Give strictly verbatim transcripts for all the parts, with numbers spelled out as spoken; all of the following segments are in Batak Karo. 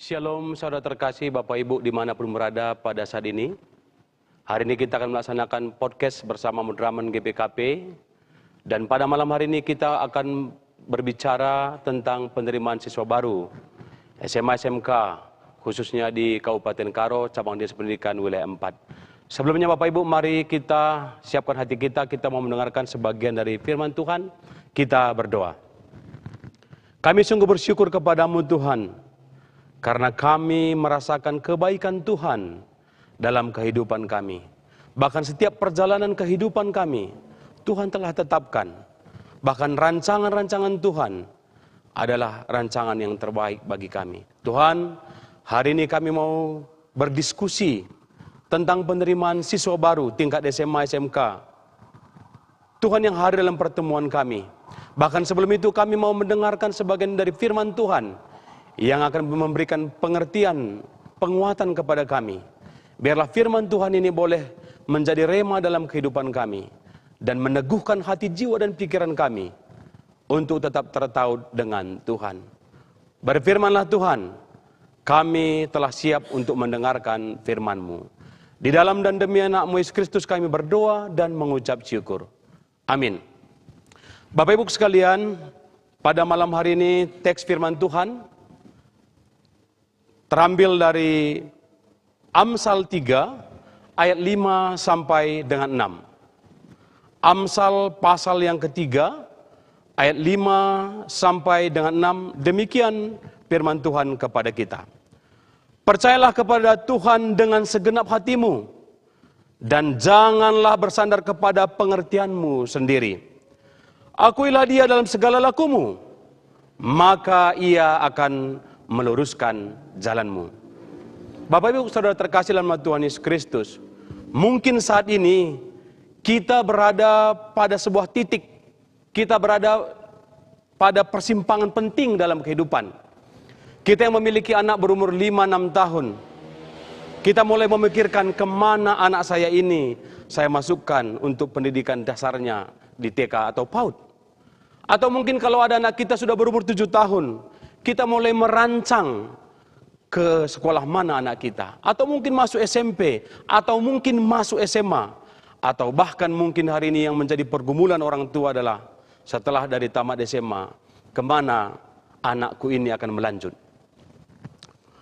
Shalom, saudara terkasih, Bapak Ibu dimanapun berada pada saat ini. Hari ini kita akan melaksanakan podcast bersama Mudramen G P K P. Dan pada malam hari ini kita akan berbicara tentang penerimaan siswa baru S M A S M K, khususnya di Kabupaten Karo, Cabang Dinas Pendidikan Wilayah empat. Sebelumnya, Bapak Ibu, mari kita siapkan hati kita, kita mau mendengarkan sebagian dari firman Tuhan. Kita berdoa. Kami sungguh bersyukur kepada-Mu, Tuhan, karena kami merasakan kebaikan Tuhan dalam kehidupan kami. Bahkan setiap perjalanan kehidupan kami, Tuhan telah tetapkan. Bahkan rancangan-rancangan Tuhan adalah rancangan yang terbaik bagi kami. Tuhan, hari ini kami mau berdiskusi tentang penerimaan siswa baru tingkat S M A, S M K. Tuhan yang hadir dalam pertemuan kami. Bahkan sebelum itu kami mau mendengarkan sebagian dari firman Tuhan yang akan memberikan pengertian, penguatan kepada kami. Biarlah firman Tuhan ini boleh menjadi rema dalam kehidupan kami dan meneguhkan hati, jiwa, dan pikiran kami untuk tetap tertaut dengan Tuhan. Berfirmanlah Tuhan, kami telah siap untuk mendengarkan firman-Mu. Di dalam dan demi Anak-Mu Yesus Kristus kami berdoa dan mengucap syukur. Amin. Bapak Ibu sekalian, pada malam hari ini teks firman Tuhan terambil dari Amsal tiga ayat lima sampai dengan enam. Amsal pasal yang ketiga ayat lima sampai dengan enam, demikian firman Tuhan kepada kita. Percayalah kepada Tuhan dengan segenap hatimu, dan janganlah bersandar kepada pengertianmu sendiri. Akuilah Dia dalam segala lakumu, maka Ia akan meluruskan jalanmu. Bapak Ibu Saudara terkasih dalam Tuhan Yesus Kristus, mungkin saat ini kita berada pada sebuah titik, kita berada pada persimpangan penting dalam kehidupan. Kita yang memiliki anak berumur lima enam tahun, kita mulai memikirkan, "Kemana anak saya ini saya masukkan untuk pendidikan dasarnya di T K atau PAUD?" Atau mungkin kalau ada anak kita sudah berumur tujuh tahun, kita mulai merancang ke sekolah mana anak kita, atau mungkin masuk S M P, atau mungkin masuk S M A, atau bahkan mungkin hari ini yang menjadi pergumulan orang tua adalah setelah dari tamat S M A, kemana anakku ini akan melanjut?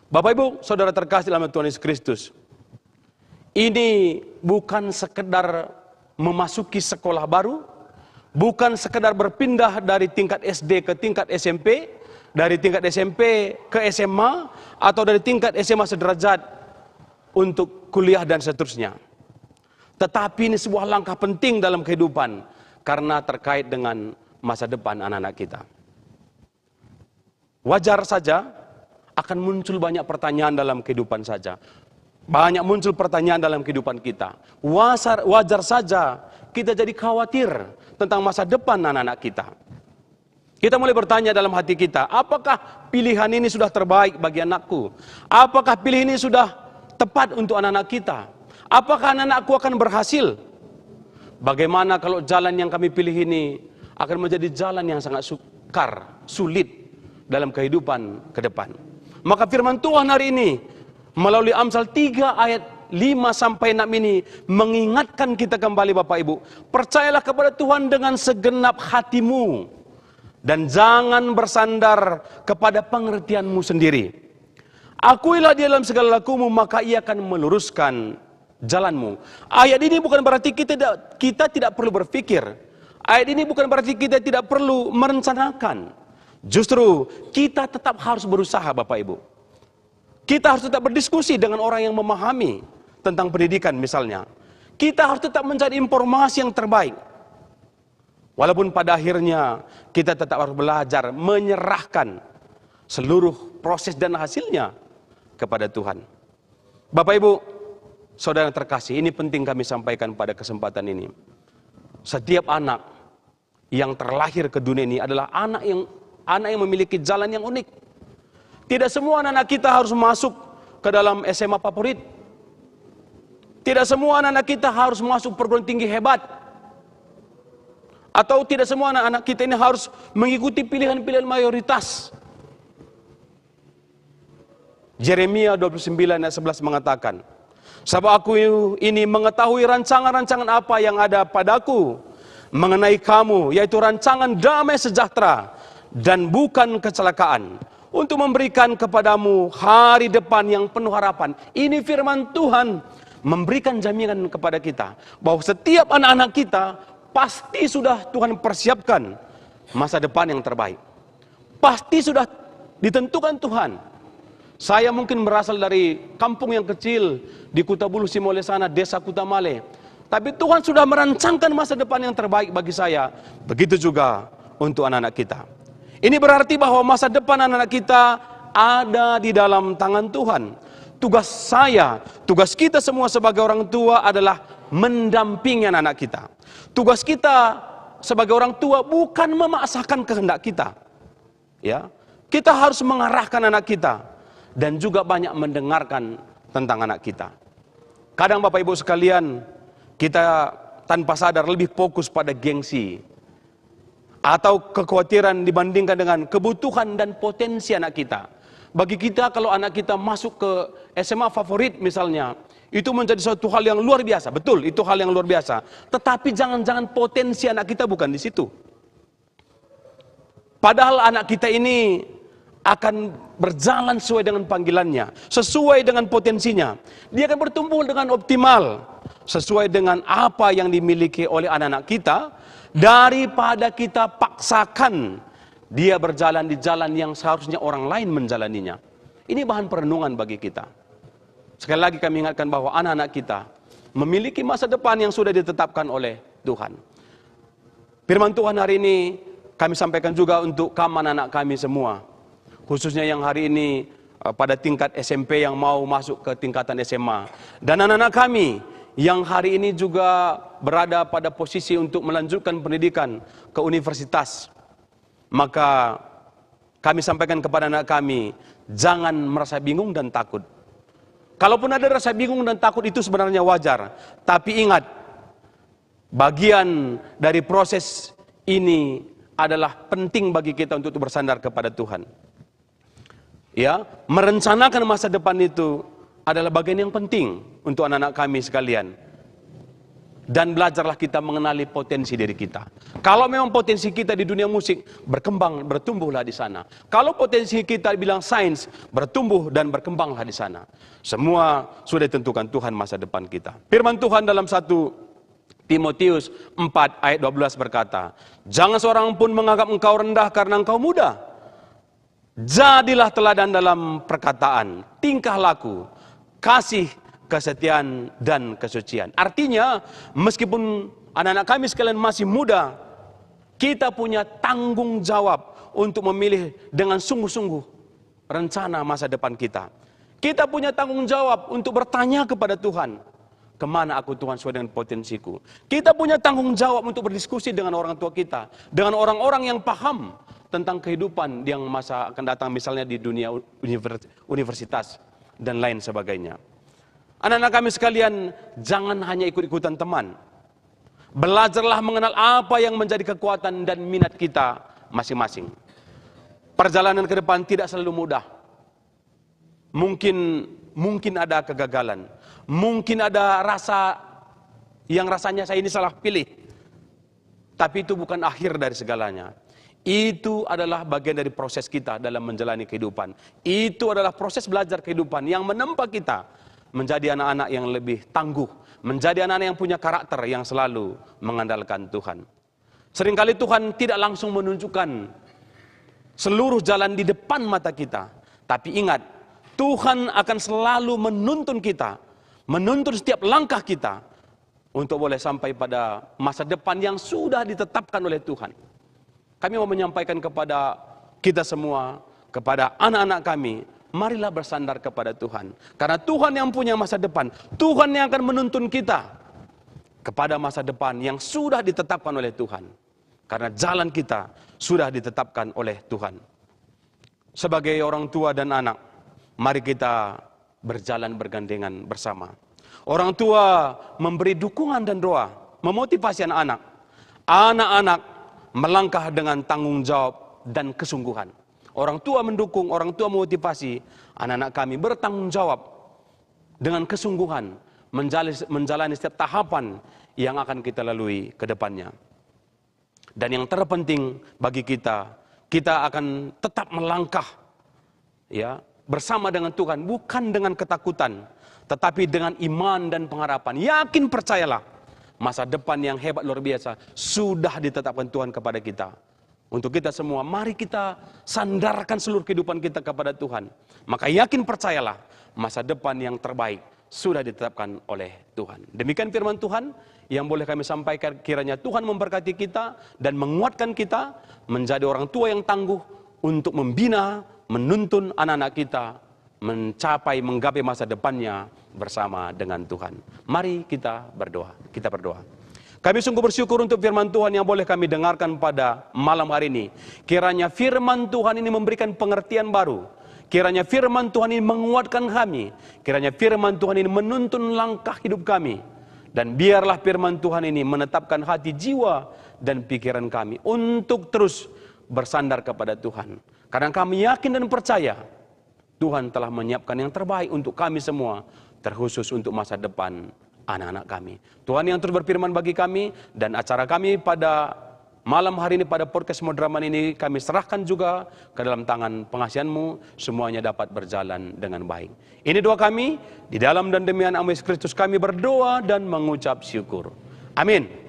Bapak Ibu, Saudara terkasih dalam Tuhan Yesus Kristus, ini bukan sekedar memasuki sekolah baru, bukan sekedar berpindah dari tingkat S D ke tingkat S M P, dari tingkat S M P ke S M A, atau dari tingkat S M A sederajat untuk kuliah dan seterusnya. Tetapi ini sebuah langkah penting dalam kehidupan karena terkait dengan masa depan anak-anak kita. Wajar saja akan muncul banyak pertanyaan dalam kehidupan saja. Banyak muncul pertanyaan dalam kehidupan kita. Wasar-, wajar saja kita jadi khawatir tentang masa depan anak-anak kita. Kita mulai bertanya dalam hati kita, "Apakah pilihan ini sudah terbaik bagi anakku? Apakah pilihan ini sudah tepat untuk anak-anak kita? Apakah anak-anakku akan berhasil? Bagaimana kalau jalan yang kami pilih ini akan menjadi jalan yang sangat sukar, sulit dalam kehidupan ke depan? Maka firman Tuhan hari ini melalui Amsal tiga ayat lima sampai enam ini mengingatkan kita kembali, Bapak Ibu. Percayalah kepada Tuhan dengan segenap hatimu dan jangan bersandar kepada pengertianmu sendiri. Akuilah Dia dalam segala lakumu, maka Ia akan meluruskan jalanmu. Ayat ini bukan berarti kita tidak, kita tidak perlu berpikir. Ayat ini bukan berarti kita tidak perlu merencanakan. Justru kita tetap harus berusaha, Bapak Ibu. Kita harus tetap berdiskusi dengan orang yang memahami tentang pendidikan misalnya. Kita harus tetap mencari informasi yang terbaik. Walaupun pada akhirnya kita tetap harus belajar menyerahkan seluruh proses dan hasilnya kepada Tuhan. Bapak Ibu, saudara yang terkasih, ini penting kami sampaikan pada kesempatan ini. Setiap anak yang terlahir ke dunia ini adalah anak yang anak yang memiliki jalan yang unik. Tidak semua anak-anak kita harus masuk ke dalam S M A favorit. Tidak semua anak-anak kita harus masuk perguruan tinggi hebat. Atau tidak semua anak-anak kita ini harus mengikuti pilihan-pilihan mayoritas. Jeremia dua puluh sembilan ayat sebelas mengatakan, "Sabap Aku ini mengetahui rancangan-rancangan apa yang ada padaku mengenai kamu, yaitu rancangan damai sejahtera dan bukan kecelakaan, untuk memberikan kepadamu hari depan yang penuh harapan." Ini firman Tuhan memberikan jaminan kepada kita bahwa setiap anak-anak kita pasti sudah Tuhan persiapkan masa depan yang terbaik. Pasti sudah ditentukan Tuhan. Saya mungkin berasal dari kampung yang kecil di Kuta Buluh Simole sana, Desa Kuta Male. Tapi Tuhan sudah merancangkan masa depan yang terbaik bagi saya. Begitu juga untuk anak-anak kita. Ini berarti bahwa masa depan anak-anak kita ada di dalam tangan Tuhan. Tugas saya, tugas kita semua sebagai orang tua adalah mendampingi anak-anak kita. Tugas kita sebagai orang tua bukan memaksakan kehendak kita. Ya, kita harus mengarahkan anak kita dan juga banyak mendengarkan tentang anak kita. Kadang, Bapak Ibu sekalian, kita tanpa sadar lebih fokus pada gengsi atau kekhawatiran dibandingkan dengan kebutuhan dan potensi anak kita. Bagi kita, kalau anak kita masuk ke S M A favorit misalnya, itu menjadi suatu hal yang luar biasa. Betul, itu hal yang luar biasa. Tetapi jangan-jangan potensi anak kita bukan di situ. Padahal anak kita ini akan berjalan sesuai dengan panggilannya, sesuai dengan potensinya. Dia akan bertumbuh dengan optimal sesuai dengan apa yang dimiliki oleh anak-anak kita, daripada kita paksakan dia berjalan di jalan yang seharusnya orang lain menjalaninya. Ini bahan perenungan bagi kita. Sekali lagi kami ingatkan bahwa anak-anak kita memiliki masa depan yang sudah ditetapkan oleh Tuhan. Firman Tuhan hari ini kami sampaikan juga untuk kam anak-anak kami semua, khususnya yang hari ini, eh, pada tingkat S M P yang mau masuk ke tingkatan S M A, dan anak-anak kami yang hari ini juga berada pada posisi untuk melanjutkan pendidikan ke universitas. Maka kami sampaikan kepada anak kami, jangan merasa bingung dan takut. Kalaupun ada rasa bingung dan takut, itu sebenarnya wajar. Tapi ingat, bagian dari proses ini adalah penting bagi kita untuk bersandar kepada Tuhan. Ya, merencanakan masa depan itu adalah bagian yang penting untuk anak-anak kami sekalian. Dan belajarlah kita mengenali potensi diri kita. Kalau memang potensi kita di dunia musik, berkembang, bertumbuhlah di sana. Kalau potensi kita di bidang sains, bertumbuh dan berkembanglah di sana. Semua sudah ditentukan Tuhan masa depan kita. Firman Tuhan dalam satu Timotius empat ayat dua belas berkata, "Jangan seorang pun menganggap engkau rendah karena engkau muda. Jadilah teladan dalam perkataan, tingkah laku, kasih, kesetiaan, dan kesucian." Artinya, meskipun anak-anak kami sekalian masih muda, kita punya tanggung jawab untuk memilih dengan sungguh-sungguh rencana masa depan kita. Kita punya tanggung jawab untuk bertanya kepada Tuhan, "Kemana aku, Tuhan, sesuai dengan potensiku?" Kita punya tanggung jawab untuk berdiskusi dengan orang tua kita, dengan orang-orang yang paham tentang kehidupan yang masa akan datang, misalnya di dunia univers-, universitas dan lain sebagainya. Anak-anak kami sekalian, jangan hanya ikut-ikutan teman. Belajarlah mengenal apa yang menjadi kekuatan dan minat kita masing-masing. Perjalanan ke depan tidak selalu mudah. Mungkin, mungkin ada kegagalan. Mungkin ada rasa yang rasanya saya ini salah pilih. Tapi itu bukan akhir dari segalanya. Itu adalah bagian dari proses kita dalam menjalani kehidupan. Itu adalah proses belajar kehidupan yang menempa kita menjadi anak-anak yang lebih tangguh, menjadi anak-anak yang punya karakter yang selalu mengandalkan Tuhan. Seringkali Tuhan tidak langsung menunjukkan seluruh jalan di depan mata kita. Tapi ingat, Tuhan akan selalu menuntun kita, menuntun setiap langkah kita untuk boleh sampai pada masa depan yang sudah ditetapkan oleh Tuhan. Kami mau menyampaikan kepada kita semua, kepada anak-anak kami, marilah bersandar kepada Tuhan. Karena Tuhan yang punya masa depan, Tuhan yang akan menuntun kita kepada masa depan yang sudah ditetapkan oleh Tuhan. Karena jalan kita sudah ditetapkan oleh Tuhan. Sebagai orang tua dan anak, mari kita berjalan bergandengan bersama. Orang tua memberi dukungan dan doa, memotivasi anak-anak. Anak-anak melangkah dengan tanggung jawab dan kesungguhan. Orang tua mendukung, orang tua memotivasi anak-anak kami bertanggung jawab dengan kesungguhan menjali-, menjalani setiap tahapan yang akan kita lalui ke depannya. Dan yang terpenting bagi kita, kita akan tetap melangkah, ya, bersama dengan Tuhan, bukan dengan ketakutan, tetapi dengan iman dan pengharapan. Yakin, percayalah, masa depan yang hebat luar biasa sudah ditetapkan Tuhan kepada kita. Untuk kita semua, mari kita sandarkan seluruh kehidupan kita kepada Tuhan. Maka yakin, percayalah, masa depan yang terbaik sudah ditetapkan oleh Tuhan. Demikian firman Tuhan yang boleh kami sampaikan. Kiranya Tuhan memberkati kita dan menguatkan kita menjadi orang tua yang tangguh untuk membina, menuntun anak-anak kita mencapai, menggapai masa depannya bersama dengan Tuhan. Mari kita berdoa. Kita berdoa. Kami sungguh bersyukur untuk firman Tuhan yang boleh kami dengarkan pada malam hari ini. Kiranya firman Tuhan ini memberikan pengertian baru. Kiranya firman Tuhan ini menguatkan kami. Kiranya firman Tuhan ini menuntun langkah hidup kami. Dan biarlah firman Tuhan ini menetapkan hati, jiwa, dan pikiran kami untuk terus bersandar kepada Tuhan. Karena kami yakin dan percaya Tuhan telah menyiapkan yang terbaik untuk kami semua, terkhusus untuk masa depan anak-anak kami. Tuhan yang terus berfirman bagi kami, dan acara kami pada malam hari ini, pada podcast Moderaman ini, kami serahkan juga ke dalam tangan pengasihan-Mu, semuanya dapat berjalan dengan baik. Ini doa kami, di dalam dan demi Anak-Mu Yesus Kristus kami berdoa dan mengucap syukur. Amin.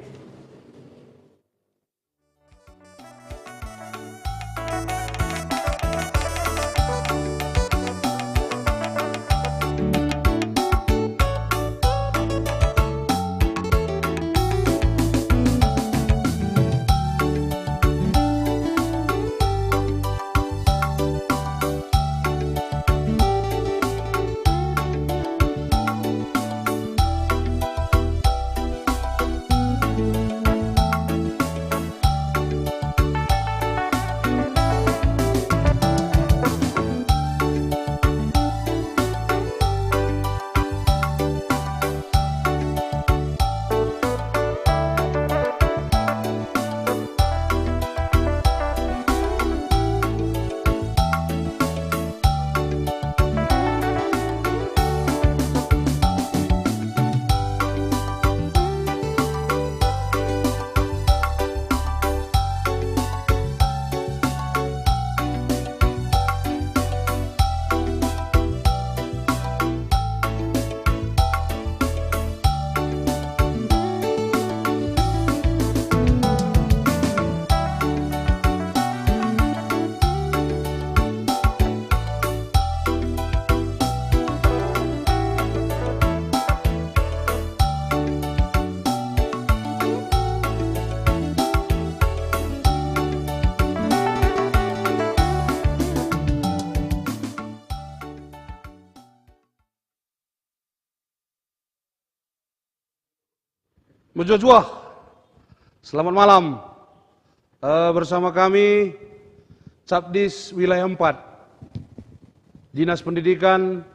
Mejuah-juah. Selamat malam. Eh, bersama kami, Capdis Wilayah empat, Dinas Pendidikan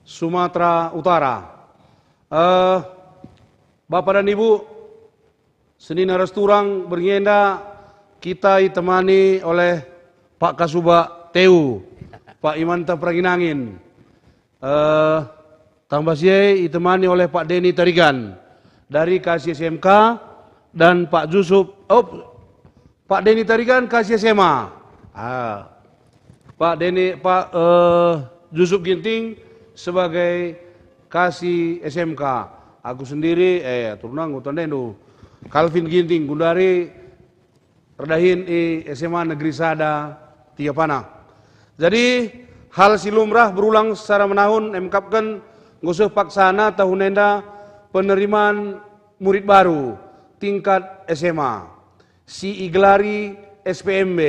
Sumatera Utara. Eh, Bapa dan Ibu, senina ras turang, berngi enda kita itemani oleh Pak Kasubag T U, Pak Imanta Perangin-angin. Eh, tambah si e itemani oleh Pak Denny Tarigan dari Kasi S M K dan Pak Jusup, oh, Pak Denny Tarigan Kasi S M A. Ah. Pak Denny, Pak, eh, Jusup Ginting sebagai Kasi S M K. Aku sendiri, eh, turun anggota ndendu. Calvin Ginting, gundari erdahin i S M A Negeri Sada Tiga Panah. Jadi, hal si lumrah berulang secara menahun emkapken enggo seh paksana tahun enda penerimaan murid baru tingkat S M A. Si igelari S P M B,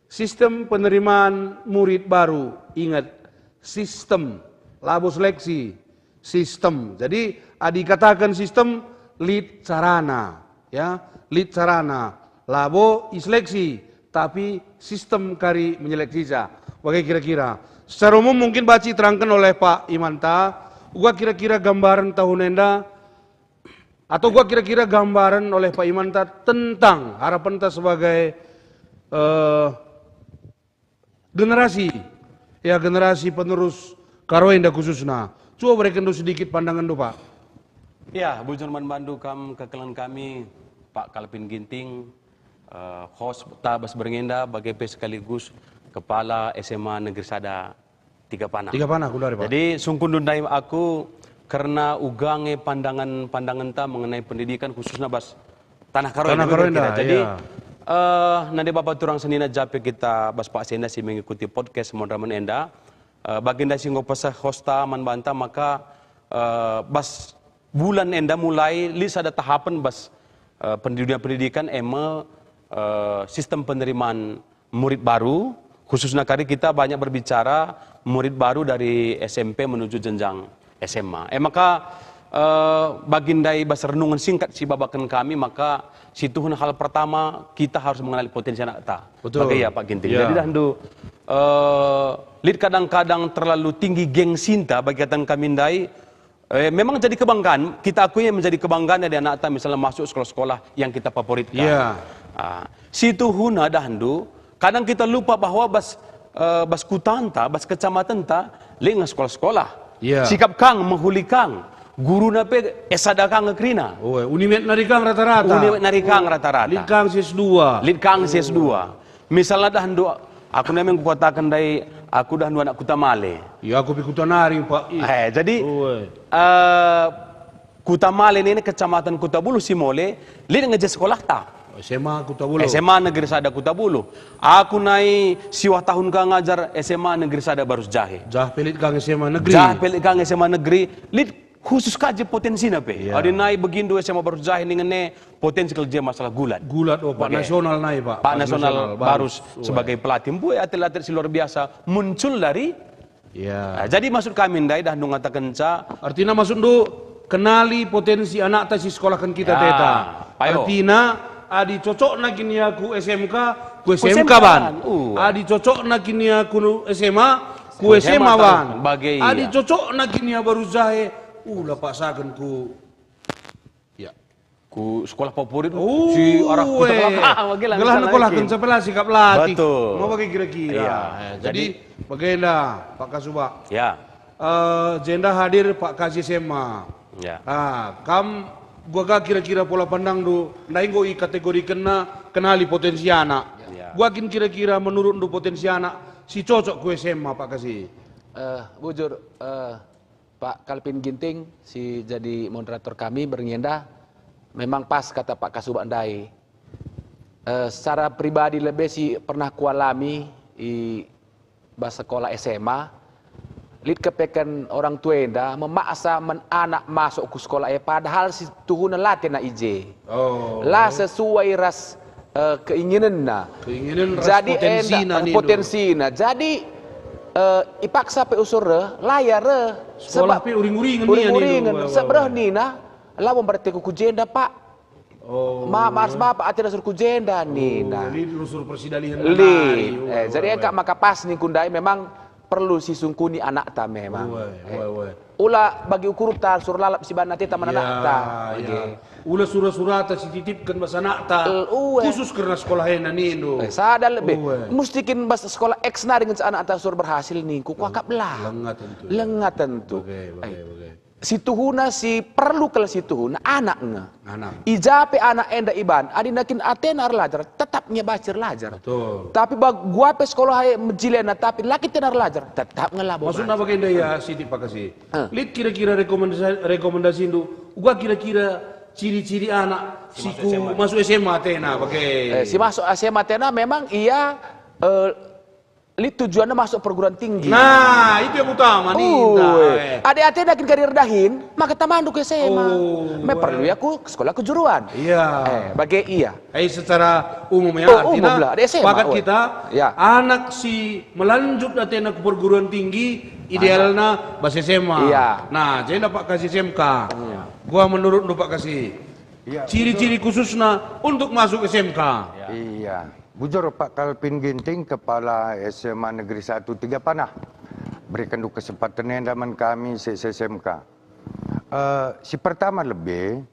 Sistem Penerimaan Murid Baru. Ingat, sistem, labo seleksi, sistem. Jadi, adi kataken sistem, lit carana, ya, lit carana, labo iseleksi, tapi sistem kari menyeleksisa. Bage kira-kira. Secara umum mungkin banci iterangken oleh Pak Imanta, uga kira-kira gambaren tahun enda, atau uga kira-kira gambaren oleh Pak Imanta tentang harapenta sebagai, eh, generasi, ya, generasi penerus Karo enda khususna. Cuba berekenndu sedikit pandangenndu, Pak. Ya, bujur man bandu kam kekelengen kami, Pak Calvin Ginting, eh, host ta bas berngi enda, bage pe sekaligus Kepala S M A Negeri Sada Tiga Panah. Tiga Panah, gundari, Pak. Jadi, sungkunndu ndai aku kerna uga nge pandangan-pandangenta mengenai pendidikan, khususna bas Tanah Karo Tanah enda, Karo kira-kira. Enda, jadi, iya. Eh, nande bapa turang senina jape kita bas paksa enda si mengikuti podcast Mondramen enda, eh, bagi ndai si enggo peseh hosta man banta, maka, eh, bas bulan enda mulai lit sada tahapen bas, eh, pendidikan-pendidikan, e me, eh, sistem penerimaan murid baru, khususna kari kita banyak berbicara murid baru dari S M P menuju jenjang S M A. E maka, eh, bagi ndai bas renungen singkat si babaken kami, maka situhun hal pertama kita harus mengenali potensi anakta. Betul. Bage ya, Pak Ginting. Ya. Jadi dahndu, eh, lit kadang-kadang terlalu tinggi gengsinta bagi kataken kami ndai, Eh, memang jadi kebanggaan, kita akui menjadi kebanggaan dari anakta misalnya masuk sekolah-sekolah yang kita favoritkan. Iya. Ah, situhuna dahndu, kadang kita lupa bahwa bas, eh, bas kutanta, bas kecamatenta, lit nge sekolah-sekolah. Iya. Sikap kang, mehuli kang, guruna pe S sada kang nge kerina. Oh, eh, Unimed nari kang rata-rata. Unimed nari kang rata-rata. Lit kang si S dua. Lit kang si S dua. Misalna dahndu, aku nai me kukataken ndai, aku dahndu anak Kuta Male. Ya, aku pe Kuta nari, Pak. Ih. Eh, jadi, Ue. eh, Kuta Male nini Kecamatan Kuta Buluh si mole, lit nge je sekolahta. S M A Kuta Buluh. S M A Negeri Sada Kuta Buluh. Aku nai siwah tahun ka ngajar S M A Negeri Sada Barus Jahe. Jah pe lit kang S M A negeri. Jah pe lit kang S M A negeri, lit khusus ka je potensina pe. Iya. Adi nai begindu S M A Barus Jahe ningen e potensi kal je masalah gulat. Gulat, oh, Pak Bage. Nasional nai, Pak. Pak Pak Nasional Nasional Barus Barus. Wah. Sebagai pelatih. Mbue atlet-atlet si luar biasa muncul dari. Iya. Nah, jadi maksud kami ndai dahndu ngatakenca. Artina maksudndu kenali potensi anakta si sekolahken kita Ya, teta. Payo. Artina adi cocokna kin ia ku S M K, ku Ku S M K S M K ban. ban. Uh. Adi cocokna kin ia ku S M A, ku Ku S M A S M A ban. terus, bage ia. Adi cocokna kin ia Barus Jahe, ula paksaken ku, ya. Ku sekolah favorit, Oh, si arah Kuta eh. Tengah. Ah, bage lah, Gelah misalnya nekolahken kin. Sebelah sikap latih. Betul. Mau bagi kira-kira. Iya. Eh, jadi, Jadi, bagenda, Pak Kasubag. Ya. Eh, jenda hadir Pak Kasi S M A. Ya. Ah, kam gua ga kira-kira pola pandangndu, ndai enggo ikategorikenna kenali potensi anak. Ya. Gua kin kira-kira menurutndu potensi anak si cocok ku S M A, Pak Kasi? Eh, bujur, eh, Pak Calvin Ginting si jadi moderator kami berngi enda, memang pas kata Pak Kasubag ndai. Eh, secara pribadi lebe si pernah kualami i bas sekolah S M A, lit kepeken orang tua enda memaksa men anak masuk ku sekolah e, padahal situhuna la tena i je. Oh. La sesuai ras, eh, keinginenna. Keinginan ras Jadi potensina enda, nindu. Potensina. Jadi, eh, ipaksa pe usur reh, la ia reh. Sekolah Sebab pe uring-uringen ia, nindu. Uring-uringen. Wah, wah, Sebereh wah. nina, labo berarti ku jenda, Pak. Oh. Ma, mars bapa ate dasur ku jenda nina. Oh, lit rusur persidalihen Lit. nari. Eh, Wah, jadi wah, engka wah. maka pas ningku ndai memang perlu sisungkuni anakta memang. Wah, Eh. wah, wah. Ula bagi ukurta, sura lalap si bana ateta man anakta. Bage. Ula sura-surata si titipken bas anakta. Khusus kerna sekolah ena nindu. Eh, sada lebe. Musti kin bas sekolah X nari ngenca anakta sura berhasil ningku, kuakaplah. Lenga tentu. Lenga tentu. Bage, bage, bage. Si tuhuna, si perlu kal si tuhuna, anak nge. Anak. I ja pe anak enda iban, adi nakin atena erlajar, tetap nge banci erlajar. Betul. Tapi bagi gua pe sekolah e mejilena, tapi la kin atena erlajar, tetap nge labo banci. Maksudna bage enda ia, Siti Pakasi. Eh. Lit kira-kira rekomendasi, rekomendasindu, uga kira-kira ciri-ciri anak si masuk S M A atena, bage. Eh, si masuk S M A atena memang ia, eh, lit tujuanna masuk perguruan tinggi. Nah, itu yang utama nih. Ade atena kin kari erdahin, maka tamandu ke S M A. Me perlu ya ku sekolah kejuruan. Iya. Eh, bage ia. Eh, secara umum ya, artina umum lah, ada S M A, pakat kita, anak si melanjut atena ku perguruan tinggi, idealna bas S M A. Iya. Nah, jadi Pak Kasi S M K. Gua menurutnu Pak Kasi. Iya, ciri-ciri khususna untuk masuk S M K. Iya. Bujur Pak Kalvin Ginting, Kepala S M A Negeri satu Tiga Panah, berikan du kesempatan enda man kami si S M K. Eh, si pertama lebe,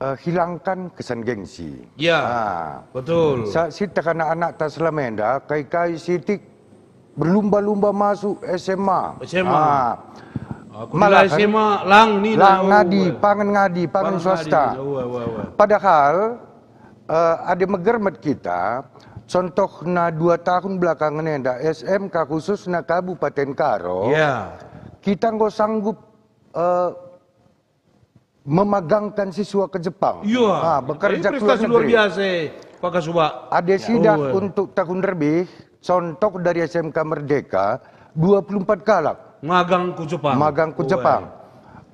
eh, hilangkan kesan gengsi. Ya, betul. Sa-, sitik anak-anak ta selama enda, kai-kai sitik berlumba-lumba masuk S M A. S M A. Ah. Aku nilai malahan S M A lang nina, lang ngadi, pangan ngadi, pangan swasta. Padahal, eh, adi megermet kita, contohna dua tahun belakangen enda S M K khususna Kabupaten Karo, kita enggo sanggup, eh, memagangkan siswa ke Jepang. Iya. Ah, bekerja ke luar negeri. Prestasi luar biasa, Pak Kasuba. Ade sidah untuk tahun lebih, contoh dari S M K Merdeka, dua puluh empat kalak. Magang ku Jepang. Magang ku Jepang.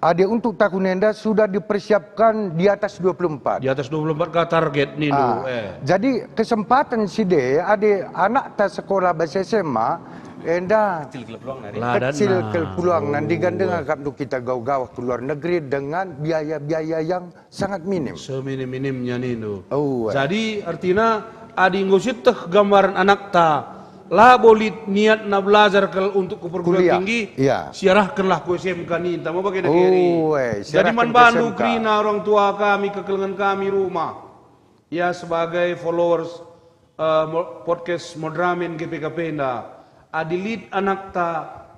Ade untuk tahun enda sudah dipersiapkan di atas dua puluh empat. Di atas dua puluh empat ka target nindu, eh. Jadi kesempatan si de, ade anak ta sekolah bas S M A, enda kecil kal peluang nari. Kecil kal peluang nari, gandeng akapndu kita gawah-gawah ke luar negeri dengan biaya-biaya yang sangat minim. Seminim-minimnya nindu. Jadi artina adi enggo sieteh gambaran anakta labo lit niatna belajar kal untuk ku perguruan tinggi, siarahkenlah ku S M K ninta, me bage dage. Jadi man bandu kerina orang tua kami, kekelengen kami rumah. Ya, sebagai followers, eh, mo-, podcast Modramin G P K P enda, adi lit anakta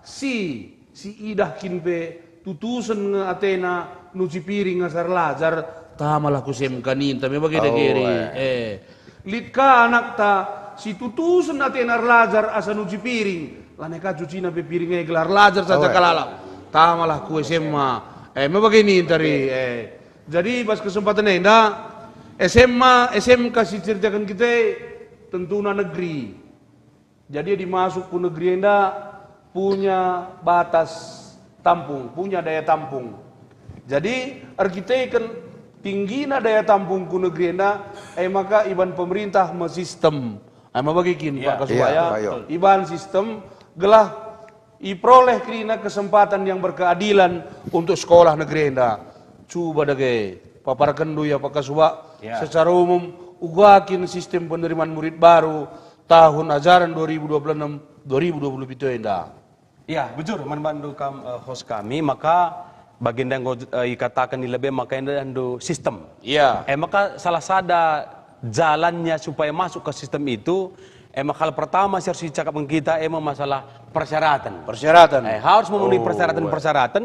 si, si idah kin pe tutusen nge atena nuci piring asa erlajar, tamalah ku S M K ninta me bage dage. Eh. Lit ka anakta si tutusen atena erlajar asa nuci piring, lanai ka cucina pe piring e gelah erlajar saja kalak. Tamalah ku S M A. Eh, me bage ninta ri, eh. Jadi, bas kesempatan enda, S M A, S M K si ceritaken kita tentuna negeri. Jadi, adi masuk ku negeri enda punya batas tampung, punya daya tampung. Jadi, erkiteken tinggina daya tampung ku negeri enda, e maka iban pemerintah me sistem. Ai me bage kin, Pak Kasubaya? Iban sistem gelah iperoleh kerina kesempatan yang berkeadilan untuk sekolah negeri enda. Cuba dage, paparkenndu ya Pak Kasuba, secara umum, uga kin sistem penerimaan murid baru tahun ajaran dua ribu dua puluh enam dua ribu dua puluh pitu enda. Ya, bujur, man bandu kam, eh, host kami, maka bagenda enggo, eh, ikataken i lebe maka enda ndu sistem. Ya. Eh, maka salah sada jalannya supaya masuk ke sistem itu, emang hal pertama si harus dicakapkan kita, emang masalah persyaratan. Persyaratan. Eh, harus memenuhi persyaratan-persyaratan,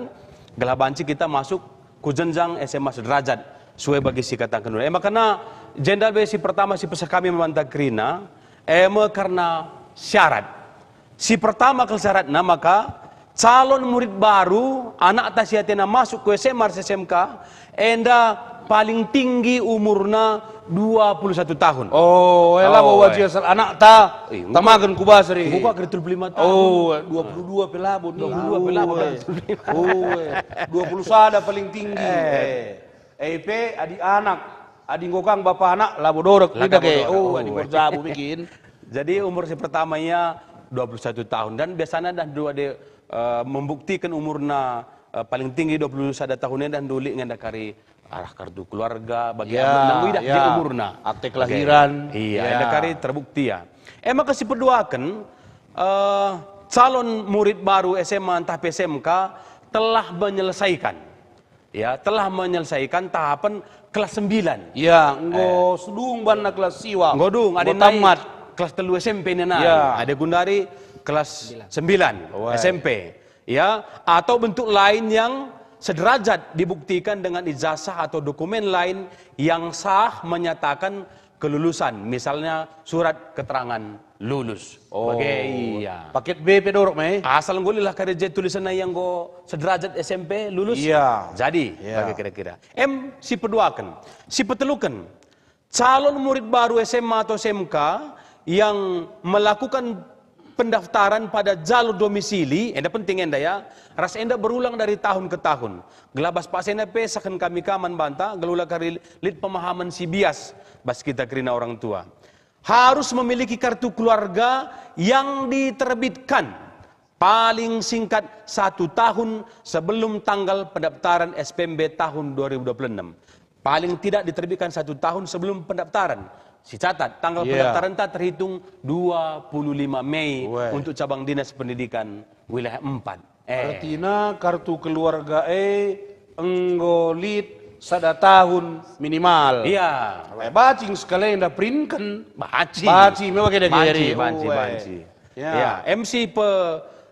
gelah banci kita masuk ku jenjang S M A sederajat, sue bagi si kataken dulu. Emang karena jenda be si pertama si peseh kami memantah kerina, emang karena syarat. Si pertama kal syaratna maka calon murid baru, anakta si atena masuk ku S M A ras S M K, enda paling tinggi umurna dua puluh satu tahun. Oh, eh, labo wajib asal anakta tamaken ku bas ri. Enggo ka kira dua puluh lima tahun. Oh, dua puluh dua pe labo ni. Dua puluh dua pe labo. Oh, eh, dua puluh sada paling tinggi. Eh. Eh, pe adi anak, adi enggo kang bapa anak, labo dorek. Labo dorek. Oh, adi enggo erjabu bikin. Jadi umur si pertama ia dua puluh satu tahun dan biasanya dah dua de, eh, membuktikan umurna, eh, paling tinggi dua puluh sada tahun enda ndu lit nge enda kari arah kartu keluarga, bagi anak nangkui dah dia umurna. Akte kelahiran. Iya, enda kari terbukti ya. Emang kesipeduaken, eh, calon murid baru S M A ntah pe S M K telah menyelesaikan, ya, telah menyelesaikan tahapan kelas sembilan. Ya, enggo Eh. sedung banna kelas siwa. Enggo dung, ada Enggo naik tamat. kelas telu S M P nina. Ya. Ada gundari kelas Sembilan. sembilan Wah. S M P. Ya, atau bentuk lain yang sederajat dibuktikan dengan ijazah atau dokumen lain yang sah menyatakan kelulusan, misalnya surat keterangan lulus. Oh. Bage, iya. Paket B pe dorok me? Asal enggo lilah kari je tulisanna ia enggo sederajat S M P lulus. Iya. Jadi, Iya. bage kira-kira. Em, si peduaken, si peteluken, calon murid baru S M A atau S M K yang melakukan pendaftaran pada jalur domisili, enda penting enda ya, ras enda berulang dari tahun ke tahun. Gelah bas paksa enda pe sehken kami ka man banta, gelah ula kari lit pemahaman si bias bas kita kerina orang tua. Harus memiliki kartu keluarga yang diterbitkan paling singkat satu tahun sebelum tanggal pendaftaran S P M B tahun dua ribu dua puluh enam. Paling tidak diterbitkan satu tahun sebelum pendaftaran. Si catat, tanggal Iya. pendaftaran ta terhitung dua puluh lima Mei Weh. untuk cabang dinas pendidikan wilayah empat. Eh. Artina kartu keluarga e enggo lit sada tahun minimal. Iya. Eh, banci sekali enda prinken. Banci. Banci, memang kena Banci, geri. banci, Uwe. banci. Ya. Ya, M C pe,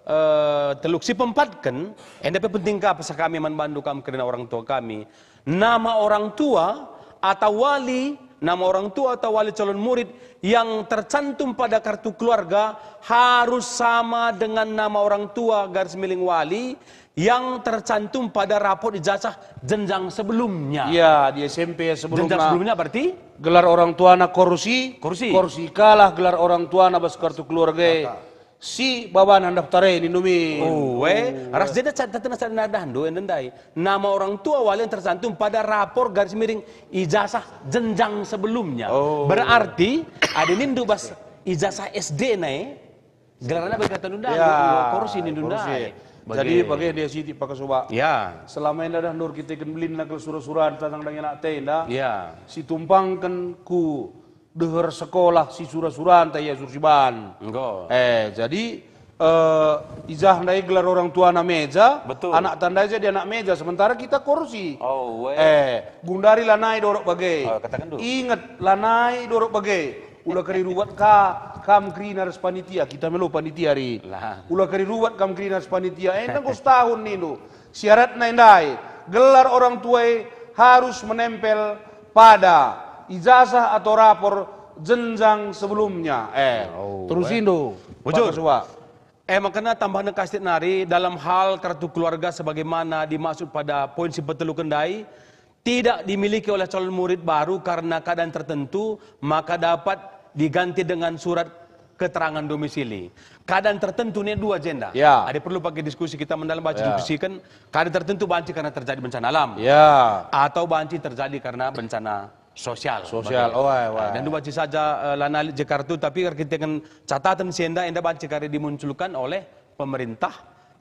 eh, teluk si pempatken, enda pe penting ka pesan kami man bandu kam kerina orang tua kami. Nama orang tua atau wali, nama orang tua atau wali calon murid yang tercantum pada kartu keluarga harus sama dengan nama orang tua garis miring wali yang tercantum pada rapor ijazah jenjang sebelumnya. Iya, di S M P sebelumna. Jenjang sebelumnya berarti? Gelar orang tuana Korsi. Korsi. Korsi kalah gelar orang tuana bas kartu keluarga. Kata. Si babana ndaftar e nindu min. Oh, eh. Ras jenda cataten asa nadahndu enda ndai. Nama orang tua wali yang tercantum pada rapor garis miring ijazah jenjang sebelumnya. Oh. Berarti, ada nindu bas ijazah S D nai, gelarna bagi kata nunda, Ya, Korsi nindu korsi. ndai. Jadi, Bagi. bagi dia siti pakai coba. Ya. Selama enda dah nur kita ken belin nakal sura-sura tentang dengan anak tenda. Ya. Si tumpangken ku deher sekolah si sura-suranta ia Sursiban. Enggo. Eh, jadi, eh, ijazah ndai gelar orang tuana meja, Betul. anak tandai jadi anak meja, sementara kita kursi. Oh, weh. Eh, gundari lanai dorok bage. Oh, katakan dulu. Inget, lanai dorok bage. Ula keri ruwet ka, kam kerina ras panitia, kita melo panitia ri. Lah. Ula keri ruwet kam kerina ras panitia, eh, nengko setahun nindu. Syaratna ndai, gelar orang tua e harus menempel pada ijazah atau rapor jenjang sebelumnya. Eh, Oh, terus eh. Indo. Bujur. Pak Ketua. Eh, makana tambahna kasih nari dalam hal kartu keluarga sebagaimana dimaksud pada poin si peteluken ndai, tidak dimiliki oleh calon murid baru karena keadaan tertentu, maka dapat diganti dengan surat keterangan domisili. Keadaan tertentu nih dua jenda. Ya. Ada perlu pakai diskusi kita mendalam banci Ya. diskusikan keadaan tertentu banci karena terjadi bencana alam. Ya. Atau banci terjadi karena bencana sosial. Sosial, Bagi- oh, wah, wah. Dan dua banci saja, eh, lana lit je kartu, tapi kita dengan catatan si enda, enda banci kari dimunculkan oleh pemerintah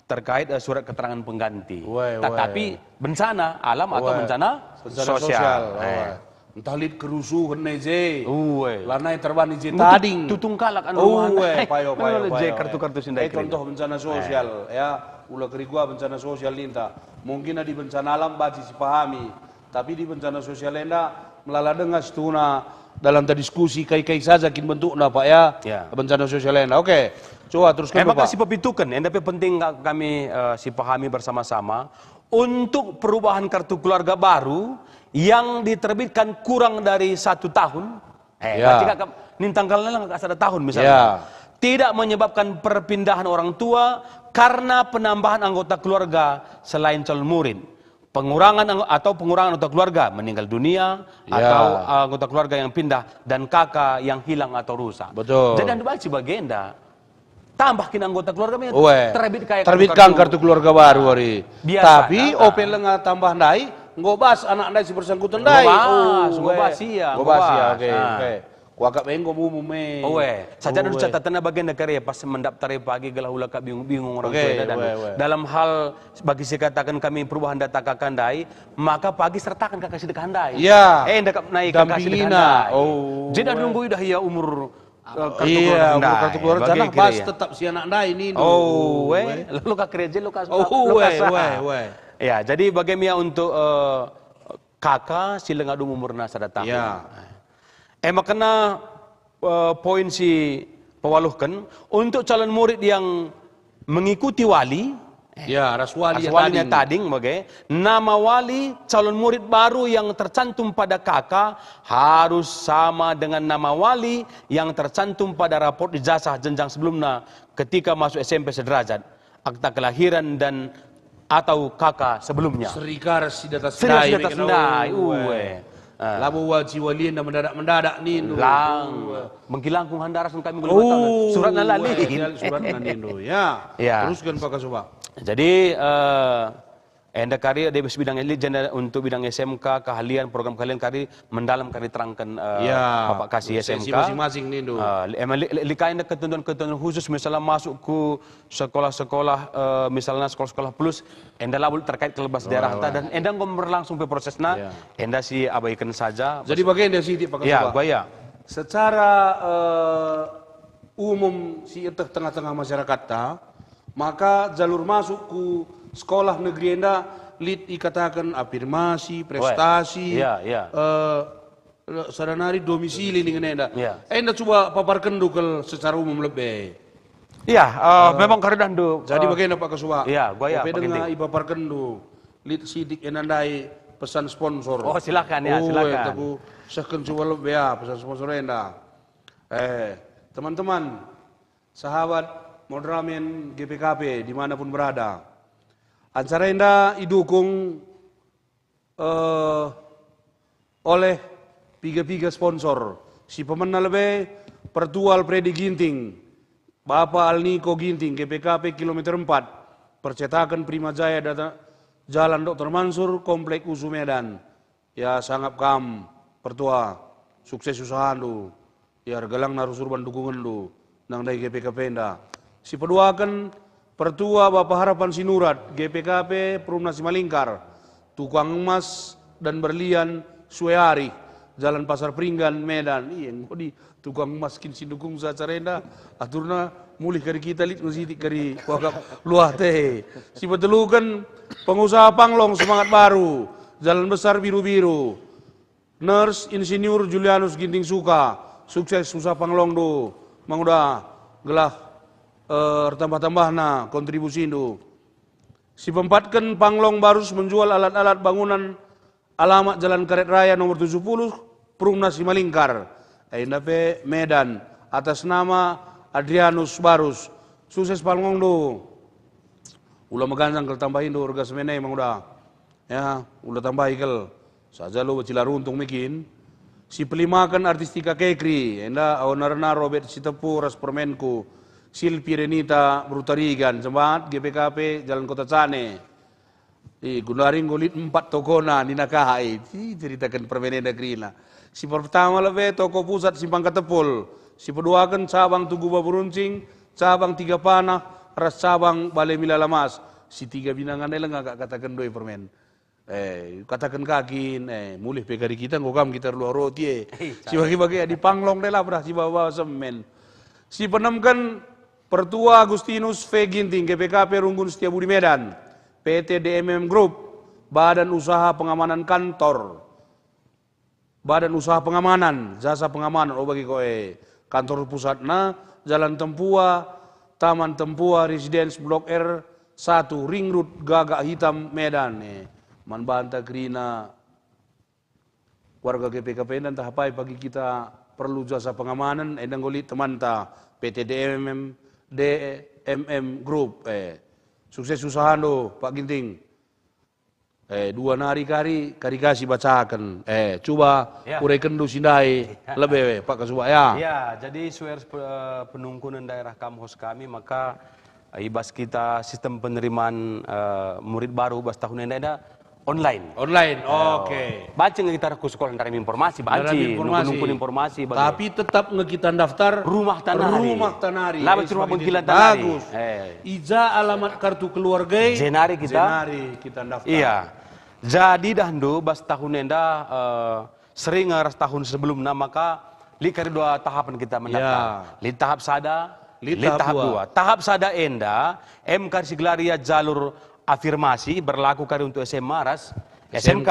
terkait, eh, surat keterangan pengganti. Weh, Tetapi weh. bencana alam atau Weh. bencana Bencana sosial. sosial, Eh. weh. Entah lit kerusuhan ne je. Uwe. Lanai terban i je Mutu tading. tutung kalak anu Uwe, rumahna. payo, payo, Mana je payo, kartu-kartu eh. si ndai Eh, kerina. contoh bencana Eh. sosial, ya. Ula kerigua bencana sosial ninta. Mungkin adi bencana alam banci sipahami. Tapi di bencana sosial enda melala denga situhuna dalam terdiskusi kai-kai saja kin bentukna, Pak, ya. Ya. Bencana sosial enda. Oke. Coba teruskan, Eh, maka Bapak. si pepituken, enda pe penting ka-, kami, eh, sipahami bersama-sama. Untuk perubahan kartu keluarga baru yang diterbitkan kurang dari satu tahun, eh, Ya. berarti ka-, nin tanggalna lang ka sada tahun misalnya. Ya. Tidak menyebabkan perpindahan orang tua karena penambahan anggota keluarga selain calon murid. Pengurangan anggo-, atau pengurangan anggota keluarga, meninggal dunia, Ya. atau anggota keluarga yang pindah, dan K K yang hilang atau rusak. Betul. Jadi, anu banci bagenda, tambah kin anggota keluarga, Uwe. terbit kai Terbitkan kartu. kartu keluarga baru, ari. Biasa, Tapi, kan? ope lenga tambah ndai, enggo bas anak ndai si bersangkutan Enggo ndai. bas, enggo Uwe. bas, iya, Enggo enggo bas, iya, bas. oke, Ah. oke. Kuakap enggo mumu me. Uwe. Saja ada Uwe. catatanna bagenda kari, pas mendaftar pagi gelah ula ka bingung-bingung orang Oke, tua dan uwe, uwe. dalam hal bagi si katakan kami perubahan data K K ndai, maka pagi sertakan K K si dekah ndai. Iya. Eh, ndekap nai K K si dekah Dampingina. ndai. Oh, Jadi uwe. nunggu idah ia umur Apa? Eh, kartu keluarga ndai, kartu keluarga bage janah kira bas ya. Tetap si anak ndai nindu. Oh, we. Luka gereja, luka, oh, luka we, saha. We, we. Ya, jadi bage me ia untuk, eh, K K si langa dung umurna sada tahun. Ya. E maka kena, eh, poin si pewaluhken, untuk calon murid yang mengikuti wali, eh, ya, ras wali ras walinya tading. Tading, bage, nama wali calon murid baru yang tercantum pada K K harus sama dengan nama wali yang tercantum pada raport ijazah jenjang sebelumna ketika masuk S M P sederajat, akta kelahiran dan atau K K sebelumnya. Seri ka ras si datas ndai. Seri ka ras si datas ndai, uwe. Ah. Labo wali-wali enda mendadak-mendadak nindu. Lang. Uwe. Mengkilangkung handaras kami guna mata. Suratna lalin. Uwe, suratna nindu, ya. Ya. Terusken Pak Kasuba. Jadi, eh, enda kari ada bidang elit, jenda untuk bidang S M K, keahlian, program keahlian kari mendalam kari terangken, eh, ya, Bapak Kasih seksi S M K. Masing-masing nindu. Eh, emang li-, li-, lika enda ketentuan-ketentuan khusus, misalnya masuk ku sekolah-sekolah, eh, misalnya sekolah-sekolah plus, enda labo terkait kelebihan daerah ta, dan enda enggo berlangsung pe prosesna, ya, enda si abaiken saja. Jadi bage enda sitik Pak Kasuba. Ya, gua ya. Secara, eh, umum si ieteh tengah-tengah masyarakat ta, maka jalur masuk ku sekolah negeri enda lit ikataken afirmasi, prestasi, ya, ya, eh, sada nari domisili ningen enda. Ya. Enda cuba paparkenndu kal secara umum lebe. Ya, eh, eh, memang kari dahndu, jadi eh, bage enda Pak Kasuba. Ya, gua ya, ope Pak denga Ginting. Ipaparkenndu, lit sitik enda ndai pesan sponsor. Oh, silakan ya, oh, silakan. Enda ku sehken cuba lebe ya pesan sponsor enda. Eh, teman-teman, sahabat Moderamen G P K P dimanapun berada. Acara enda idukung eh, oleh piga-piga sponsor. Si pemena lebe, Pertua Alpredi Ginting, Bapa Alniko Ginting, G P K P kilometer empat, percetaken Prima Jaya data Jalan Doktor Mansur, Komplek Usu Medan. Ya, sangap kam, Pertua, sukses usahandu. Ya, ergelangna rusur ban dukungenndu nang ndai G P K P enda. Sipeduaken, Pertua Bapa Harapan Sinurat, G P K P Perumna Simalingkar, tukang emas dan berlian Sueari, Jalan Pasar Peringgan, Medan. Iya, enggo di tukang emas kin si ndukung acara enda, aturna mulih kari kita lit ngesitik kari kuakap luah te. Sipeteluken, pengusaha panglong semangat baru, Jalan Besar Biru-Biru. Nurse Insinyur Julianus Ginting Suka, sukses usaha panglongndu, manguda gelah, eh, ertambah-tambahna kontribusindu. Sipempatken panglong Barus menjual alat-alat bangunan alamat Jalan Karet Raya nomor tujuh puluh, Perumna Simalingkar. Enda pe Medan, atas nama Adrianus Barus. Sukses panglongndu. Ula meganjang kal tambahindu erga semen e manguda. Ya, ula tambahi kal. Saja lo cila runtung me kin. Sipelimaken Artistika Kekri, enda awanarna Robert Sitepu ras permenku, Silpi Renita Brutarigan, jemaat G P K P Jalan Kota Cane. I, gundari enggo lit empat tokona, nina kai. I, ceritaken permen enda kerina. Si pertama lebe toko pusat Simpang Katepul, si peduaken cabang Tugu Baburuncing, cabang Tiga Panah, ras cabang Bale Milalamas. Si tiga binangan e langa kak kataken doi permen. Eh, kataken ka kin, eh, mulih pe kari kita, enggo kam kita erluah roti, eh. Eh, si bagi-bagi adi panglong dai la pernah si bawa semen. Si penemken Pertua Agustinus V Ginting, G P K P Runggun Setiabudi Medan, P T D M M Group, Badan Usaha Pengamanan Kantor. Badan Usaha Pengamanan, Jasa Pengamanan, oh, bagi ko, eh, kantor pusatna, Jalan Tempua, Taman Tempua, Residence Blok R satu, Ring Road, Gagak Hitam, Medan, eh. Man banta kerina warga G P K P enda ntah apai pagi kita perlu jasa pengamanan, enda enggo lit temanta P T D M M, D M M Group, eh. Sukses usahandu, Pak Ginting. Eh, dua nari kari, kari ka sibacaken. Eh, cuba, ya, urekenndu si ndai, ya, lebe, Pak Kasuba, ya. Ya, jadi suer pe-, penungkunen daerah kam host kami, maka, eh, i bas kita sistem penerimaan, eh, murid baru bas tahun enda, enda online. Online, eh, oke. Banci nge kita ku sekolah ndarami informasi, banci, ndarami informasi. Nungkun-nungkun informasi, bagi. Tapi tetap nge kita daftar rumah ta nari. Rumah ta nari. Labo eh, cuma bengkilan ta nari. Bagus. Eh. I ja alamat kartu keluarga e, jenari kita, jenari kita daftar. Iya. Jadi dahndu bas tahun enda, eh, sering ras tahun sebelumna, maka Lit kari dua tahapen kita mendaftar. Ya. Lit tahap sada, lit tahap dua. Tahap sada enda, em kari sigelari ia jalur afirmasi, berlaku kari untuk S M A ras S M K. S M K.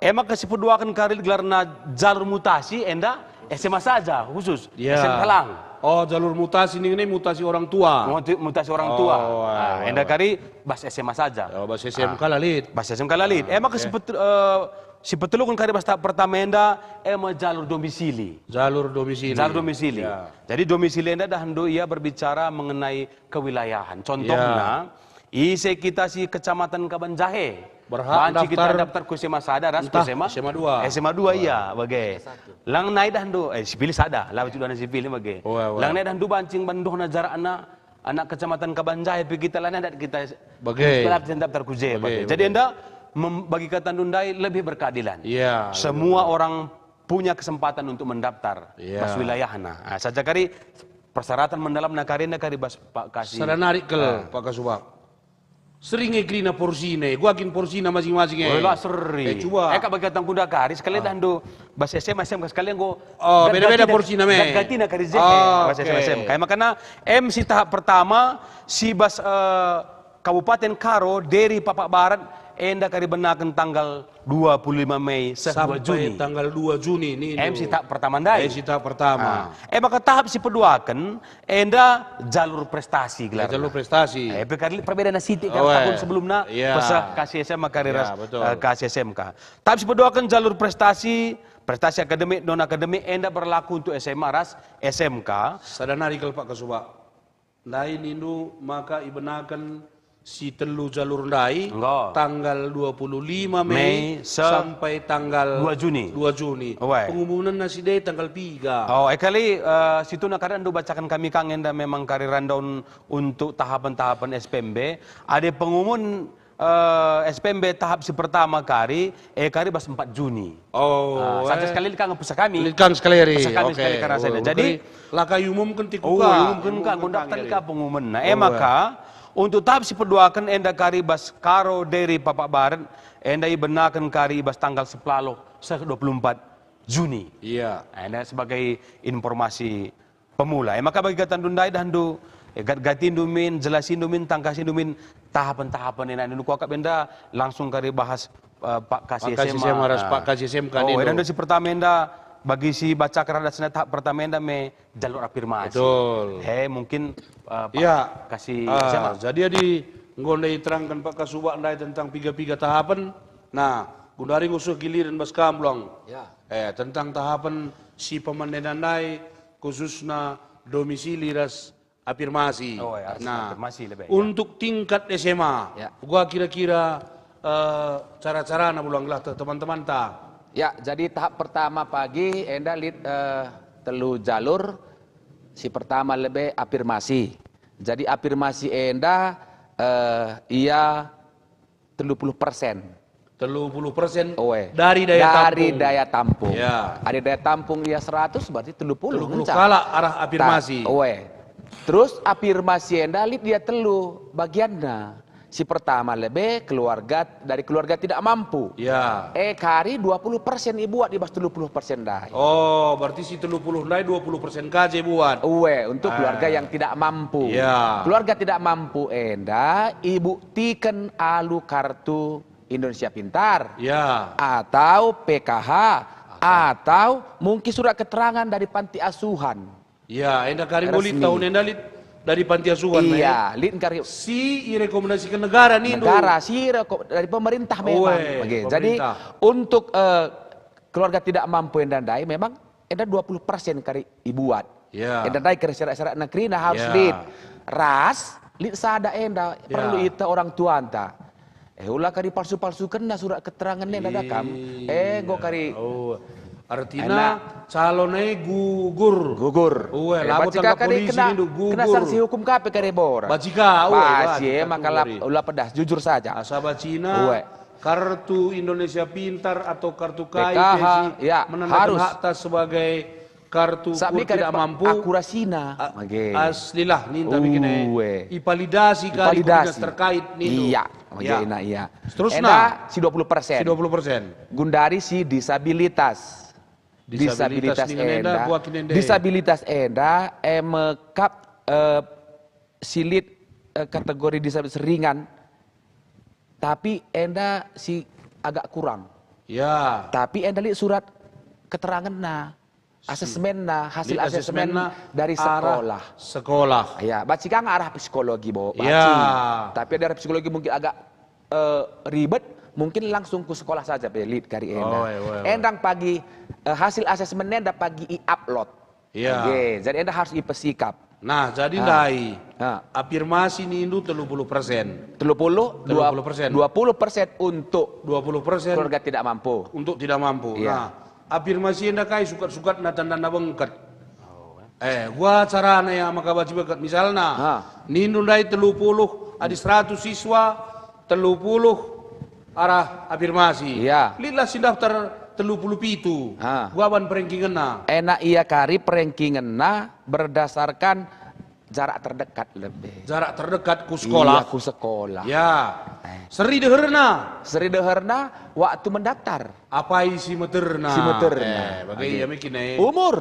Em maka sipeduaken kari gelarna jalur mutasi enda S M A saja khusus, ya. S M K lang. Oh, jalur mutasi nina mutasi orang tua. Muti-, mutasi orang tua. Oh, ah, enda kari bas S M A saja. Oh, bas S M K la lit. Bas S M K la lit. Ah, em maka sipetu-, eh, sipeteluken kari bas tahap pertama enda, em jalur domisili. Jalur domisili. Jalur domisili. Ya. Jadi domisili enda dahndu ia berbicara mengenai kewilayahan. Ya. Contohna, ise kita si Kecamatan Kabanjahe. Berhak banci kita daftar ku S M A sada ras ku S M A, S M A dua. S M A dua, iya, bage. Lang nai dahndu, eh, sipilih sada, la cukup dana sipilih bage. Lang nai dahndu banci bandohna jarakna anak Kecamatan Kabanjahe pe kita, lanai dat kita bage. Daftar ku je, bage. Jadi enda mem-, bagi katandu ndai lebih berkeadilan. Iya, semua orang punya kesempatan untuk mendaftar bas wilayahna. Ah, saja kari persyaratan mendalamna kari enda kari bas Pak Kasi. Sada nari kal, Pak Kasubag. Sering e kerina porsina e, gua kin porsina masing-masing e. Weh, la sering. Eh, cuba. Eh, kak bagi katang kunda kari, sekali dahndu bas S M A, S M K sekali enggo beda-beda porsina me. Gantina kari je, bas S M A, S M K. Makana em si tahap pertama, si bas, eh, Kabupaten Karo, Deri, Pakpak Barat, enda kari benaken tanggal dua puluh lima Mei seh dua Juni. Sampai tanggal dua Juni ni. Em si tahap pertama ndai. Em si tahap pertama. Ah. Eh, maka tahap si peduaken, enda jalur prestasi gelarna. Jalur prestasi. Eh, pe kari perbedaan sitik kan tahun sebelumna, iya. Peseh Kasi S M A kari ras, betul. Eh, Kasi S M K. Tahap si peduaken jalur prestasi, prestasi akademik, non akademik, enda berlaku untuk S M A ras S M K. Sada nari kal Pak Kasubag. Ndai nindu maka ibenaken si telu jalur ndai, enggo. Tanggal dua puluh lima Mei, Mei se-, sampai tanggal dua Juni. Dua Juni. Oe. Pengumumanna si ndai tanggal piga. Oh, eh, kali, eh, situna kari enda bacaken kami kang enda memang kari rundown untuk tahapen-tahapen S P M B. Ada pengumuman, eh, S P M B tahap si pertama kari, eh, kari bas empat Juni. Oh, ah, saja eh. Sekali lit kang peseh kami. Lit kang sekali lit. Peseh kami sekali lit kang rasanya. Oh, jadi, la ka iumumken ti kuka. Oh, iumumken ka, iumumken kang daftar lit ka pengumumen. Nah, eh, maka, untuk tahap si peduaken enda kari bas Karo Deri Pakpak Barat, enda ibenaken kari bas tanggal sepuluh seh dua puluh empat Juni. Iya. Nah, enda sebagai informasi pemula. E maka bagi katandu ndai dahndu, e, gat-gatindu min, jelasindu min, tangkasindu min, tahapen-tahapen enda. Enda kuakap enda langsung kari bahas, eh, Pak Kasi S M A. Pak Kasi S M A ras Pak Kasi S M K. Oh, enda si pertama enda, bagi si baca kerana senat tahap pertama enda me jalur afirmasi. Betul. Eh, mungkin, eh, Pak Kasi S M A. Jadi adi enggo ndai iterangken Pak Kasubag ndai tentang piga-piga tahapen, nah, gundari nggo seh giliren bas kam, Blang. Ya. Eh, tentang tahapen si pemandenan ndai, khususna domisili ras afirmasi. Oh, ya, harus afirmasi lebih, ya. Untuk tingkat S M A, ya. Gua kira-kira, eh, cara-carana bulang gelah te-, teman-temanta. Ya, jadi tahap pertama pagi enda lit, eh, telu jalur. Si pertama lebe afirmasi. Jadi afirmasi enda, eh, ia telu puluh persen. Telu puluh persen dari daya tampung. Dari daya tampung. Ya. Ada daya tampung ia seratus, berarti telu puluh. Telu puluh ngenca. Kalak arah afirmasi. Ta-, oe. Terus afirmasi enda lit ia telu bagianna. Si pertama lebe keluarga, dari keluarga tidak mampu. Ya. Eh, kari dua puluh persen ibuat i bas telu puluh persen ndai. Oh, berarti si telu puluh ndai dua puluh persen ka je ibuat. Ue, untuk keluarga yang tidak mampu. Ya. Keluarga tidak mampu enda ibuktiken alu kartu Indonesia Pintar. Ya. Atau P K H, atau mungkin surat keterangan dari panti asuhan. Ya, enda kari enggo lit tahun enda lit dari panti asuhan, ya. Iya, lit kari. Si irekomendasiken negara nindu. Negara, si reko-, dari pemerintah memang. Oe, pemerintah. Jadi, untuk, eh, keluarga tidak mampu enda ndai memang enda dua puluh persen kari ibuat. Ya. Enda ndai kari syarat-syarat negeri nah harus lit. Ras, lit sada enda perlu ita orang tuanta. Eh, ula kari palsu-palsukenna surat keterangan enda da kam. Eh, enggo kari. Oh. Artina calon e gugur. Gugur. Ue, eh, labo tangkap polisi nindu, gugur. Kena sanksi hukum ka pe kari bora. Bacika, ue, bacika, maka ula pedas, jujur saja. Asa bacina, ue, kartu Indonesia Pintar atau kartu kai pe si menandakan hakta sebagai kartu kur tidak mampu. Akurasina. Aslilah ninta bikin e. Ipalidasi kari ku dinas terkait nindu. Iya, iya. Seterusna. Enda si dua puluh persen. Si dua puluh persen. Gundari si disabilitas. Disabilitas enda, enda, buat kin enda? Disabilitas enda, eh, mekap, eh, si lit, eh, kategori disabilitas ringan, tapi enda si agak kurang. Ya. Tapi enda lit surat keterangenna, si asesmenna, hasil lit asesmen asesmenna dari arah sekolah. Sekolah. Ya, banci ka nge arah psikologi, Bo, banci. Ya. Tapi ada arah psikologi mungkin agak, eh, ribet, mungkin langsung ku sekolah saja pe lit kari enda. Oh, iya, iya, iya. Endang pagi, eh, hasil asesmen enda pagi i-upload. Iya. Oke, jadi enda harus ipesikap. Nah, jadi ah, ndai, ah, afirmasi nindu telu puluh persen. Telu puluh, dua puluh persen. Dua puluh persen untuk dua puluh persen keluarga tidak mampu. Untuk tidak mampu. Iya. Nah, afirmasi enda kai sukat-sukatna tandana bengket? Eh, gua carana ya maka banci bengket. Misalna, ha, nindu ndai telu puluh, adi seratus siswa, telu puluh arah afirmasi. Iya. Litlah si daftar telu puluh pitu. Ha. Gua ban perengkingenna. Enak ia kari perengkingenna berdasarkan jarak terdekat lebih. Jarak terdekat ku sekolah. Iya, ku sekolah. Ya. Eh. Seri deherna. Seri deherna waktu mendaftar. Apai si meterna? Si meterna. Eh, bage. Oke. Ia mekin, eh. Umur.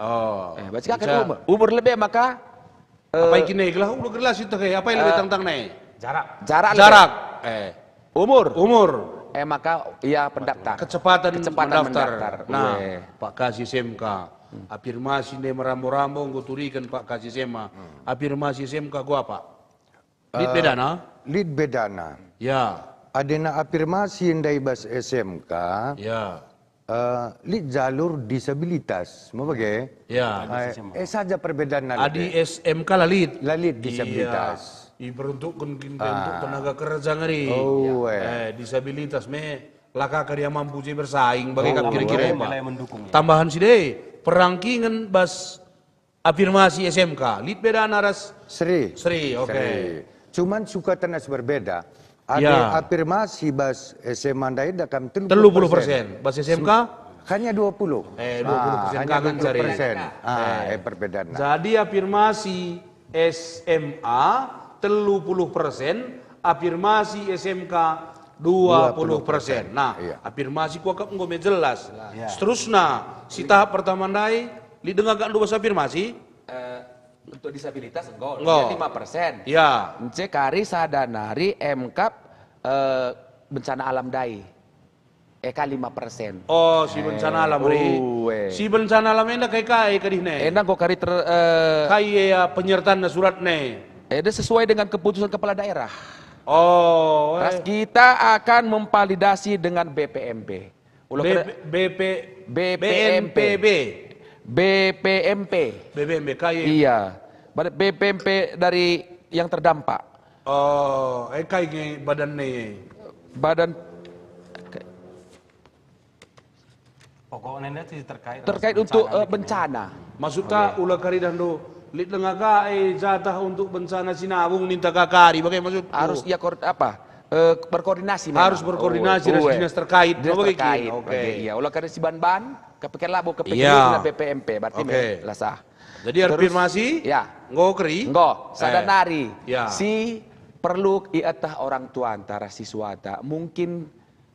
Oh. Eh, berarti kan umur. Umur lebih maka, eh, apai kin, eh, gelah, udah gelas itu, eh, apai lebih eh, tangtang, eh? Jarak. Jarak lebih. Jarak. Eh. Umur. Umur. Eh, maka ia pendaftar. Kecepatan. Kecepatan mendaftar. Mendaftar. Nah, weh. Pak Kasi S M K. Hmm. Afirmasi ndai merambo-rambo enggo turiken Pak Kasi S M A. Hmm. Afirmasi S M K gua, Pak. Lit eh, bedana? Lit bedana. Ya. Adena afirmasi ndai bas S M K. Ya. Eh, lit jalur disabilitas, me bage? Ya. Eh, eh, saja perbedaanna. Adi S M K la lit. La lit disabilitas. Iya. Iperuntukkan kita untuk ah, tenaga kerja ngeri. Oh, eh. Eh, disabilitas me la ka kari mampu je bersaing bagi oh, kap kira-kira, iya, Pak. Nilai mendukung, ya. Tambahan si dei, perengkingen bas afirmasi S M K, lit bedana ras Seri. Seri, oke. Seri. Cuman suka tenas berbeda. Ada ya. Afirmasi bas S M A ndai da kam telu puluh persen. Telu puluh persen. Bas S M K? Sem-, hanya dua puluh. Eh, dua puluh persen ah, hanya kangen dua puluh persen. Cari. Ah, eh. Eh, perbedaan. Jadi afirmasi S M A telu puluh persen, afirmasi S M K dua puluh persen. Dua puluh persen. Nah, iya. Afirmasi kuakap enggo me jelas. Jelas. Ya. Seterusna, si tahap pertama ndai, lit denga gak ndu bas afirmasi? Eh, untuk disabilitas enggo, enggo. Dia lima persen. Ya. Ence kari sada nari M K A P, eh, bencana alam ndai. Eka lima persen. Oh, si bencana alam, eh, ri. Uwe. Si bencana alam enda kai-kai kadihna e? Enda enggo kari ter-, eh, kai e, ya, penyertanna suratna e? Enda sesuai dengan keputusan kepala daerah. Oh, ras eh. Kita akan memvalidasi dengan B P M P. Ula B P, kena B P, B P M P. B P M P. B P M P. B P M P, kai? Iya. Bad-, B P M P dari yang terdampak. Oh, eh, kai nge badan e? Badan pokokna enda sih terkait ras bencana. Terkait untuk, eh, bencana. Maksudta oke. Ula kari dah ndo, lit denga ka, eh, jatah untuk bencana sinabung ninta ka kari, bage maksudku. Harus ia koord-, apa? Eh, berkoordinasi memang. Harus berkoordinasi ras dinas terkait. Dinas terkait, oke. Oke, iya. Ula kari siban-ban, kepeken labo, kepeken iya. B P M P, berarti oke. Me, la sah. Jadi terus, afirmasi, ya. Enggo keri? Enggo, sada eh, nari. Ya. Si perlu ieteh orang tuanta ras siswata. Mungkin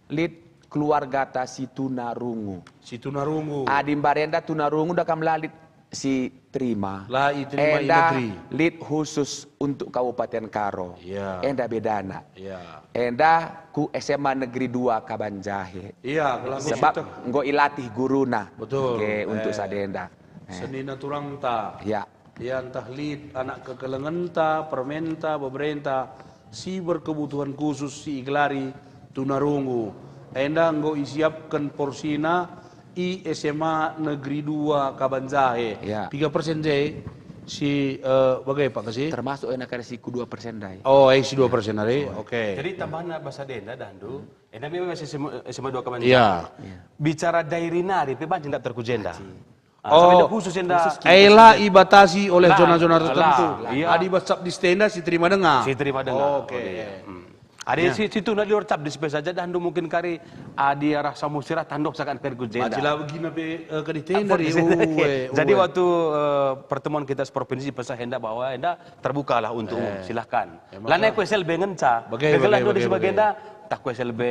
lit keluargata si tunarungu. Si tunarungu. Adi mbarenda tunarungu da kam la lit si terima. La iterima i negeri. Enda lit khusus untuk Kabupaten Karo. Ya. Enda bedana. Ya. Enda ku S M A Negeri dua Kabanjahe. Iya, kalau sebab enggo ilatih guruna. Betul. Oke, untuk eh, sadenda. Eh. Senina turangta. Ya. Ya, ntah lit anak kekelengenta, permenta, beberenta, si berkebutuhan khusus si igelari tunarungu. Enda enggo isiapken porsina i S M A Negeri dua Kabanjahe. Ya. Piga persen je si, eh, bage, Pak Kasi? Termasuk enda kari si ku dua persen ndai. Oh, eh, si dua persen ari. Oh. Oke. Jadi tambahna bas sadenda, Dandu, enda memang S M A, S M A dua Kabanjahe. Iya. Iya. Bicara dairi nari pe banci ndaptar ku jenda. Banci. Ah, oh, sampai khusus enda. Khusus. Ela ibatasi oleh zona-zona tertentu. Lah, iya. Adi bas cap di stenda si terima denga. Si terima denga. Oke. Oh, iya. Hmm. Adi si, situ na di luar cap di sepeda saja dah, ndu mungkin kari adi arah Samosir tandok sakan kari ku jenda. Macila begina pe, eh, kadi tender, uwe, jadi uwe. Waktu, eh, pertemuan kita seprovinsi, pesan enda bahwa enda terbukalah untuk umum, silahkan. Lanai ku S L B ngenca. Bage, bage, bage. Enda, tak ku S L B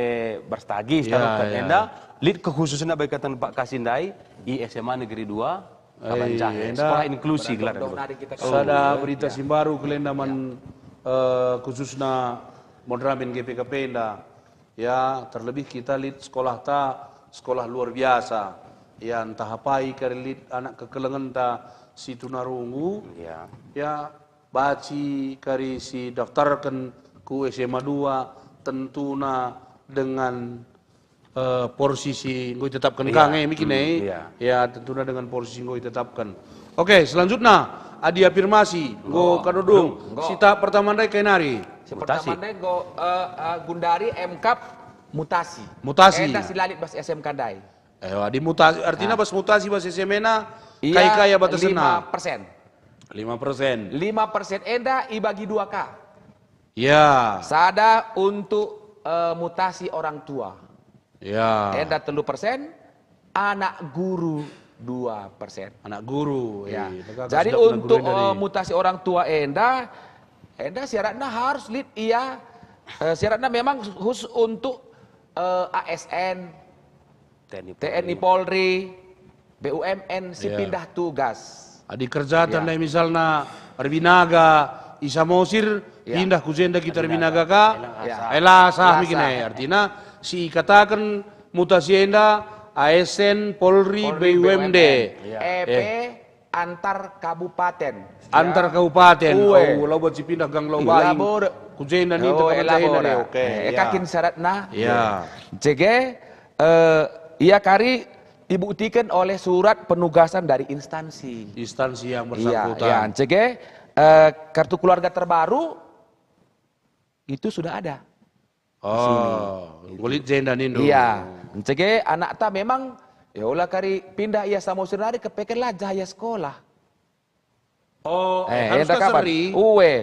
Brastagi, ya, taruhken enda, lit kekhususna bagi katan Pak Kasi ndai, i S M A Negeri dua, Kabanjahe, enda sekolah inklusi gelarna. Sada berita si mbaru kal enda man, eh, khususna moderamen G P K P enda. Ya, terlebih kita lit sekolahta, sekolah luar biasa. Ya, ntah apai kari lit anak kekelengenta si tunarungu. Ya. Ya, banci kari si daftarken ku S M A dua, tentuna dengan, eh, porsi si enggo itetapken ka nge, miki ne. Ya, tentuna dengan porsi si enggo itetapken. Oke, selanjutna, adi afirmasi, enggo kadodong. Si tahap pertama ndai kai nari? Si pertama ndai enggo, eh, eh, gundari M Kap mutasi. Mutasi. Enda si la lit bas S M K ndai. Eh, adi mutasi, artina bas mutasi bas S M K na, kai-kai batasna? Lima persen. Lima persen. Lima persen enda ibagi dua ka. Ya. Sada untuk, eh, mutasi orang tua. Ya. Enda telu persen, anak guru dua persen. Anak guru, ya. Jadi untuk, eh, mutasi orang tua enda, enda syaratna harus lit ia, eh, syaratna memang khusus untuk, eh, A S N, T N I Polri, B U M N si pindah tugas. Adi kerja tandai misalna erbinaga i Samosir, pindah ku jenda kita erbinaga ka, ela sah miki nai. Artina si ikataken mutasi enda A S N, Polri, B U M D. E P antar kabupaten. Antar kabupaten. Uwe. Oh, labo si pindah gang labo baing. Ku jenda ni tempat jahena. Oke. Eh, kakin syaratna. Ya. Cege, eh, ia kari dibuktikan oleh surat penugasan dari instansi. Instansi yang bersangkutan. Iya, iya. Cege, eh, kartu keluarga terbaru itu sudah ada. Oh, ngulit jenda nindu. Iya. Cege anakta memang, ya ola kari pindah ia Samosir nari kepeken la jah ia sekolah. Oh, eh, harus enda kabar. Uwe.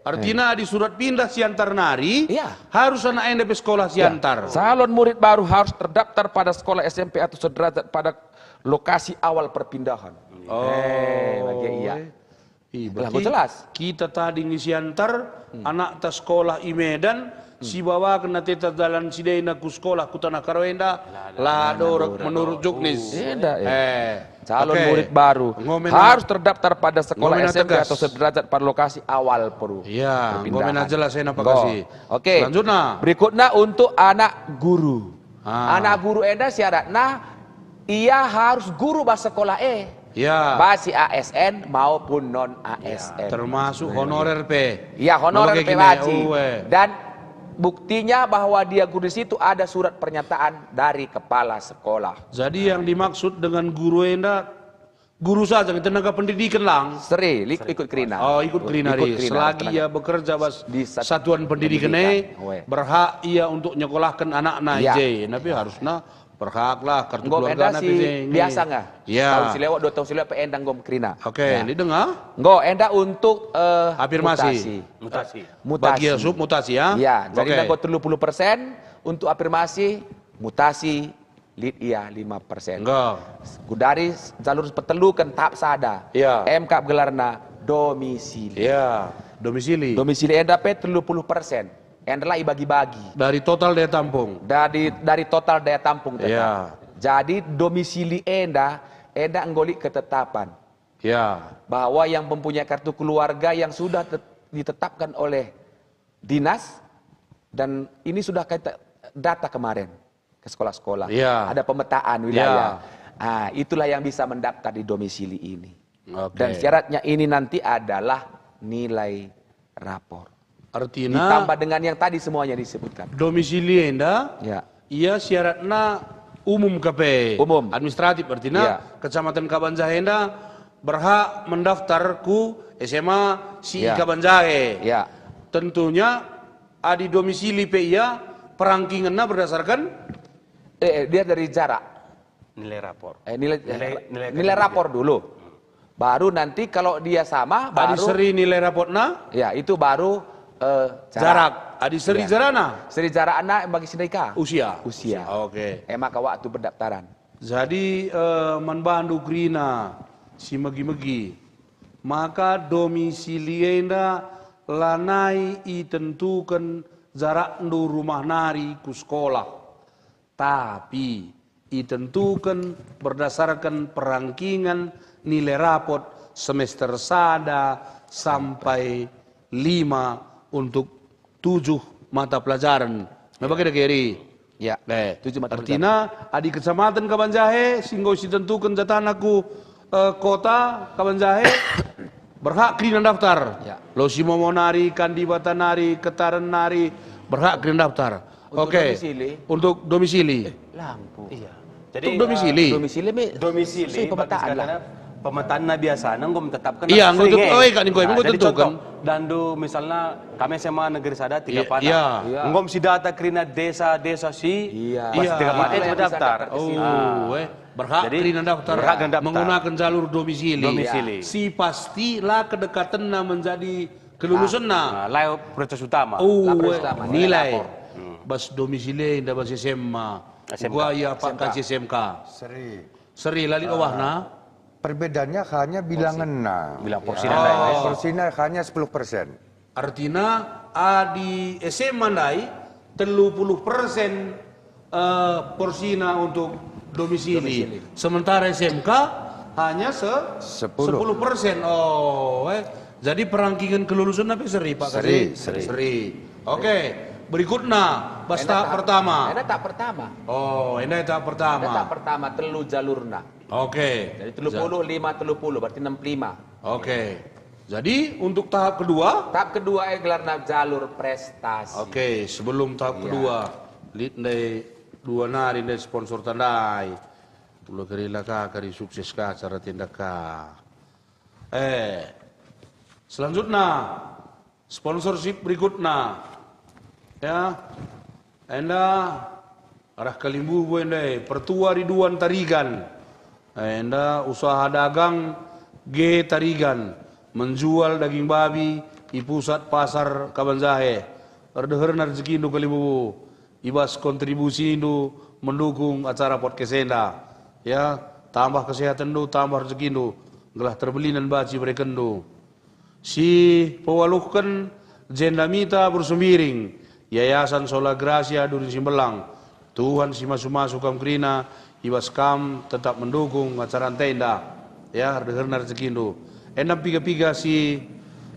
Artina adi surat pindah siantar nari, harus anak enda pe sekolah siantar. Calon murid baru harus terdaftar pada sekolah S M P atau sederajat pada lokasi awal perpindahan. Oh. Eh, bage ia. Ih, lah, berarti jelas. Kita tading siantar anakta sekolah i Medan, sibawaken ateta dalan si dena ku sekolah ku Tanah Karo enda, la dorek menurut juknis. Enda, eh. Eh. Calon murid baru harus terdaftar pada sekolah S M P atau sederajat pada lokasi awal peru-, perpindahan. Iya, enggo mena jelas ena Pak Kasi. Oke. Selanjutna. Berikutna untuk anak guru. Ah. Anak guru enda syaratna ia harus guru bas sekolah e. Ya. Bas si A S N maupun non A S N. Ya, termasuk honorer pe. Ya, honorer pe banci. Dan buktinya bahwa dia guru di situ ada surat pernyataan dari kepala sekolah. Jadi yang dimaksud dengan guru enda guru saja, tenaga pendidikan lang. Seri, ikut kerina. Oh, ikut kerina. Selagi ia bekerja bas satuan pendidikan e, berhak ia untuk nyekolahken anakna i je. Tapi harusna berhak lah kartu keluarga na pe je. Biasa nggak? Ya. Tahun si lewat, dua tahun si lewat, pe enda enggo kerina. Oke, lit denga? Enggo, enda untuk, eh, afirmasi. Mutasi. Mutasi. Bagi sub mutasi ya. Ya, jadi enggo telu puluh persen untuk afirmasi, mutasi, lit ia lima persen. Enggo. Gundari jalur peteluken tahap sada. Ya. M Kap gelarna domisili. Ya, domisili. Domisili enda pe telu puluh persen. Enda la ibagi-bagi. Dari total daya tampung. Dari, dari total daya tampung tetap. Ya. Jadi domisili enda, enda enggo lit ketetapan. Ya. Bahwa yang mempunyai kartu keluarga yang sudah tet-, ditetapkan oleh dinas, dan ini sudah kita data kemarin ke sekolah-sekolah. Ya. Ada pemetaan wilayah. Ya. Ah, itulah yang bisa mendaftar di domisili ini. Oke. Dan syaratnya ini nanti adalah nilai rapor. Artina ditambah dengan yang tadi semuanya disebutkan. Domisili enda, ya, ia syaratna umum ka pe. Umum. Administratif artina, ya, Kecamatan Kabanjahe enda berhak mendaftar ku S M A si i Kabanjahe. Ya. Tentunya adi domisili pe ia perangkingenna berdasarkan, eh, eh, dia dari jarak. Nilai rapor. Eh, nilai, nilai, nilai rapor dulu. Baru nanti kalau dia sama, baru seri nilai raporna? Ya, itu baru, Eh, jarak. Jarak. Adi seri, iya, jarana? Seri jarakna bagi si ndai ka. Usia. Usia. Oke. E maka waktu pendaftaran. Jadi, eh, man bandu kerina si megi-megi, maka domisili enda lanai itentuken jarakndu rumah nari ku sekolah, tapi itentuken berdasarkan perangkingen nilai rapot semester sada sampai lima untuk tujuh mata pelajaran. Me bage dage, Ri? Ya, eh, tujuh mata pelajaran. Artina, adi kecamatan Kabanjahe, si enggo sitentuken jatana ku, eh, kota Kabanjahe, berhak kerina daftar. Ya. Losimomo nari, Kandibata nari, Ketaren nari, berhak kerina daftar. Untuk, oke, domisili? Untuk domisili. Eh, lampu. Iya. Jadi, untuk domisili. Eh, domisili me, domisili, si pemetaan lah. Pemetaan biasana enggo menetapkan. Iya, enggo sering, tetep, eh. Oh, iya, Kak, enggo, nah, enggo jadi tentukan. Contoh, dandu misalnya kami S M A Negeri Sada, Tiga Panah. Iya. Iya. Enggo si data kerina desa-desa si, iya, pas, iya, Tiga Panah, iya, itu daftar. Oh, eh, berhak, jadi, kerina daftar, berhak kerina daftar menggunakan jalur domisili. Domisili. Si pasti la kedekatenna menjadi kelulusenna. Ah, ah, la prioritas utama. Oh, la prioritas utama, nilai. Lapor. Hmm. Bas domisili enda bas S M A. S M K. Gua ya, Pak, S M K. Kaji S M K. Seri. Seri, la lit, ah, owahna. Perbedaannya hanya bilangenna. Bilang porsina, oh, ndai, ya. Porsina hanya sepuluh persen. Artina, adi S M A ndai, telu puluh persen, eh, porsina untuk domisili. Domisili. Sementara S M K hanya se-, sepuluh. Sepuluh persen. Oh, eh. Jadi perangkingen kelulusen pe seri, Pak Kasih? Seri, seri. Seri. Oke, berikutna, bas tahap pertama. Enda tahap pertama. Oh, enda tahap pertama. Enda tahap pertama, telu jalurna. Oke. Jadi telu puluh, lima, telu puluh, berarti enam puluh lima. Oke. Jadi untuk tahap kedua? Tahap kedua, eh, gelarna jalur prestasi. Oke, sebelum tahap kedua, lit ndai dua nari ndai sponsor tandai. Pulo kerina ka kari sukses ka acara tindak ka. Eh, selanjutnya, sponsorship berikutna, ya, enda arah kalimbubu enda, Pertua Ridwan Tarigan. Enda usaha dagang G Tarigan, menjual daging babi i pusat pasar Kabanjahe. Erdeherna rejekindu kalimbubu, i bas kontribusindu mendukung acara podcast enda. Ya, tambah kesehatenndu, tambah rejekindu, gelah terbelinen banci berekenndu. Si pewaluhken Jenda Mita Bersembiring, Yayasan Sola Gracia Durin Simbelang. Tuhan si masu-masu kam kerina, i bas kam tetap mendukung acara enda. Ya, erdeherna rejekindu. Enda piga-piga si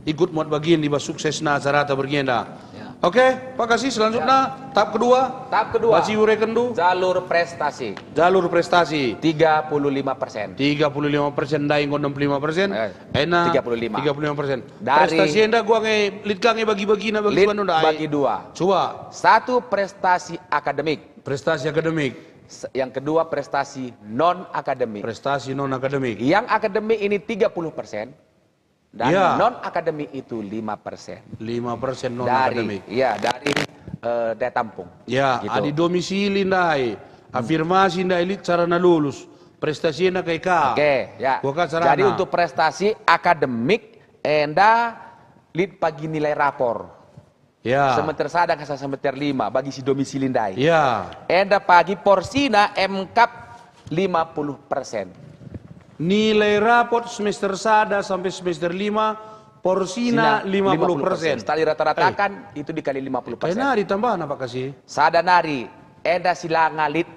ikut muat bagin i bas suksesna acarata bergenda. Ya. Oke, Pak Kasih, selanjutnya, ya, tahap kedua. Tahap kedua. Banci urekenndu. Jalur prestasi. Jalur prestasi. Tiga puluh lima persen. Tiga puluh lima persen, ndai enggo enam puluh lima persen. Eh, ena tiga puluh lima. Tiga puluh lima persen. Dari prestasi enda gua nge, lit ka nge bagi-bagina bagi lit si bandu ndai. Bagi dua. Coba. Satu prestasi akademik. Prestasi akademik. Se-, yang kedua prestasi non akademik. Prestasi non akademik. Yang akademik ini tiga puluh persen. Dan, ya, non akademik itu lima persen. Lima persen non akademik. Dari, ya, dari, eh, daya tampung. Ya, gitu. Adi domisili ndai, hmm, afirmasi ndai lit carana lulus, prestasina kai ka. Oke, ya. Gua ka carana. Jadi untuk prestasi akademik enda lit pagi nilai rapor. Ya. Semester sada asa semester lima bagi si domisili ndai. Ya. Enda pagi porsina emkap lima puluh persen. Nilai rapot semester sada sampai semester lima, porsina lima puluh persen. Sina lima puluh persen. Setali rata-ratakan, eh, itu dikali lima puluh persen. Kai nari tambahna, Pak Kasih? Sada nari, enda si la ngalit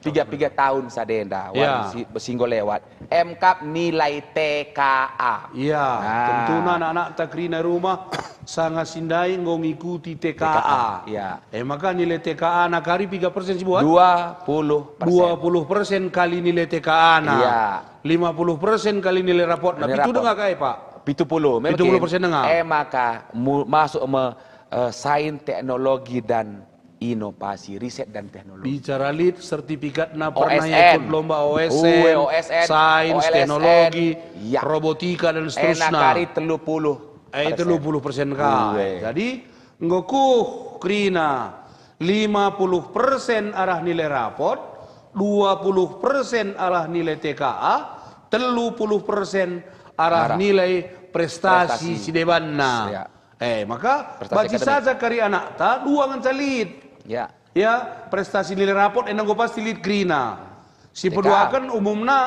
piga-piga tahun sadenda, ya, wari si, si enggo lewat. Emkap nilai T K A. Iya, nah, tentuna anak-anakta kerina rumah sanga si ndai enggo ngikuti T K A. T K A, iya. E maka nilai T K A na kari piga persen si buat? Dua puluh persen. Dua puluh persen kali nilai T K A na. Iya. Lima puluh persen kali nilai rapotna. Nilai rapot. Pitu denga kai, Pak? Pitu puluh, memang. Pitu puluh persen denga. E maka mu-, masuk me, eh, sains, teknologi, dan inovasi, riset dan teknologi. Bicara lit, sertifikatna pernah, O S N, ikut lomba O S N, uwe, O S N, sains, O L S N, teknologi, ya, robotika, dan seterusna. Ena kari telu puluh persen. Eh, telu puluh persen kai. Uwe. Jadi, enggo kuh kerina lima puluh persen arah nilai rapot, dua puluh persen arah nilai T K A, telu puluh persen arah, arah nilai prestasi, prestasi, si debanna. Ya. Eh, maka Prestasi banci akademik. Saja kari anakta dua ngenca lit. Ya. Ya, prestasi nilai rapot enda enggo pasti lit kerina. Si T K A. Peduaken umumna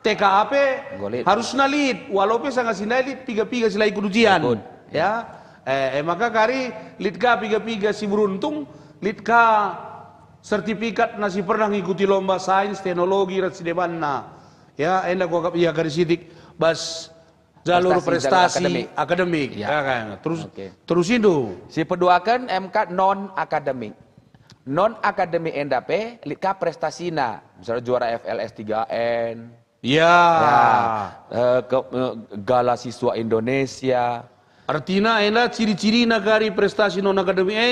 T K A pe Enggo lit. Harusna lit, walau pe sanga si ndai lit piga-piga si la ikut ujian. Ikut. Ya. Eh, eh, maka kari lit ka piga-piga si beruntung, lit ka sertifikatna si pernah ngikuti lomba sains, teknologi, ras si debanna. Ya, enda kuakap ia kari sitik bas jalur Prestasi, jalur prestasi akademik. Akademik. Ya. Ya, kan? Terus, Oke. Terusindu. Si peduaken M K non akademik. Non akademik enda pe lit ka prestasina. Misalnya juara F L S tiga N. Ya. Ya. Eh, ke, eh, Gala Siswa Indonesia. Artina enda ciri-cirina kari prestasi non akademik e,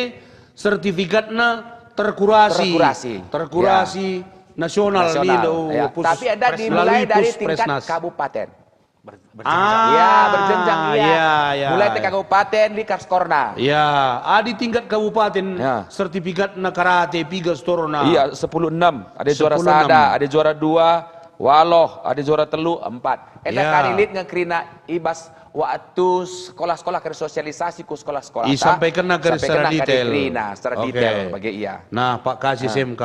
sertifikatna terkurasi. Terkurasi. Terkurasi Ya. Nasional. Nasional. Nih, lo, Ya. Pus-, Tapi enda Pres-, dimulai melalui dari tingkat Puspresnas. Kabupaten. Ber-, berjenjang. Ah, Ya, berjenjang, iya. Ya, ya, Mulai ya. T K kabupaten, lit ka skorna. Ya, adi tingkat kabupaten, Ya. sertifikatna karate, piga skorna. Iya, sepuluh enam. Ada juara Sepuluh enam. sada, ada juara dua, waloh, ada juara telu, empat. Enda Ya. kari lit nge kerina i bas waktu sekolah-sekolah kari sosialisasi ku sekolah-sekolah. Isampaikenna kari Sampaikenna secara kari detail. kerina, secara Oke. detail bagi ia. Nah, Pak Kasi Ah. S M K.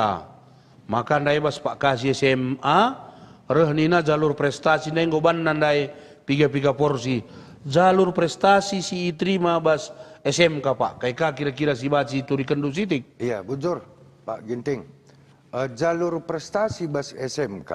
Maka ndai bas Pak Kasi S M A, reh nina jalur prestasi ndai enggo banna ndai piga-piga porsi. Jalur prestasi si iterima bas S M K, Pak. Kai ka kira-kira si banci iturikenndu sitik? Iya, bujur, Pak Ginting. Eh, jalur prestasi bas S M K,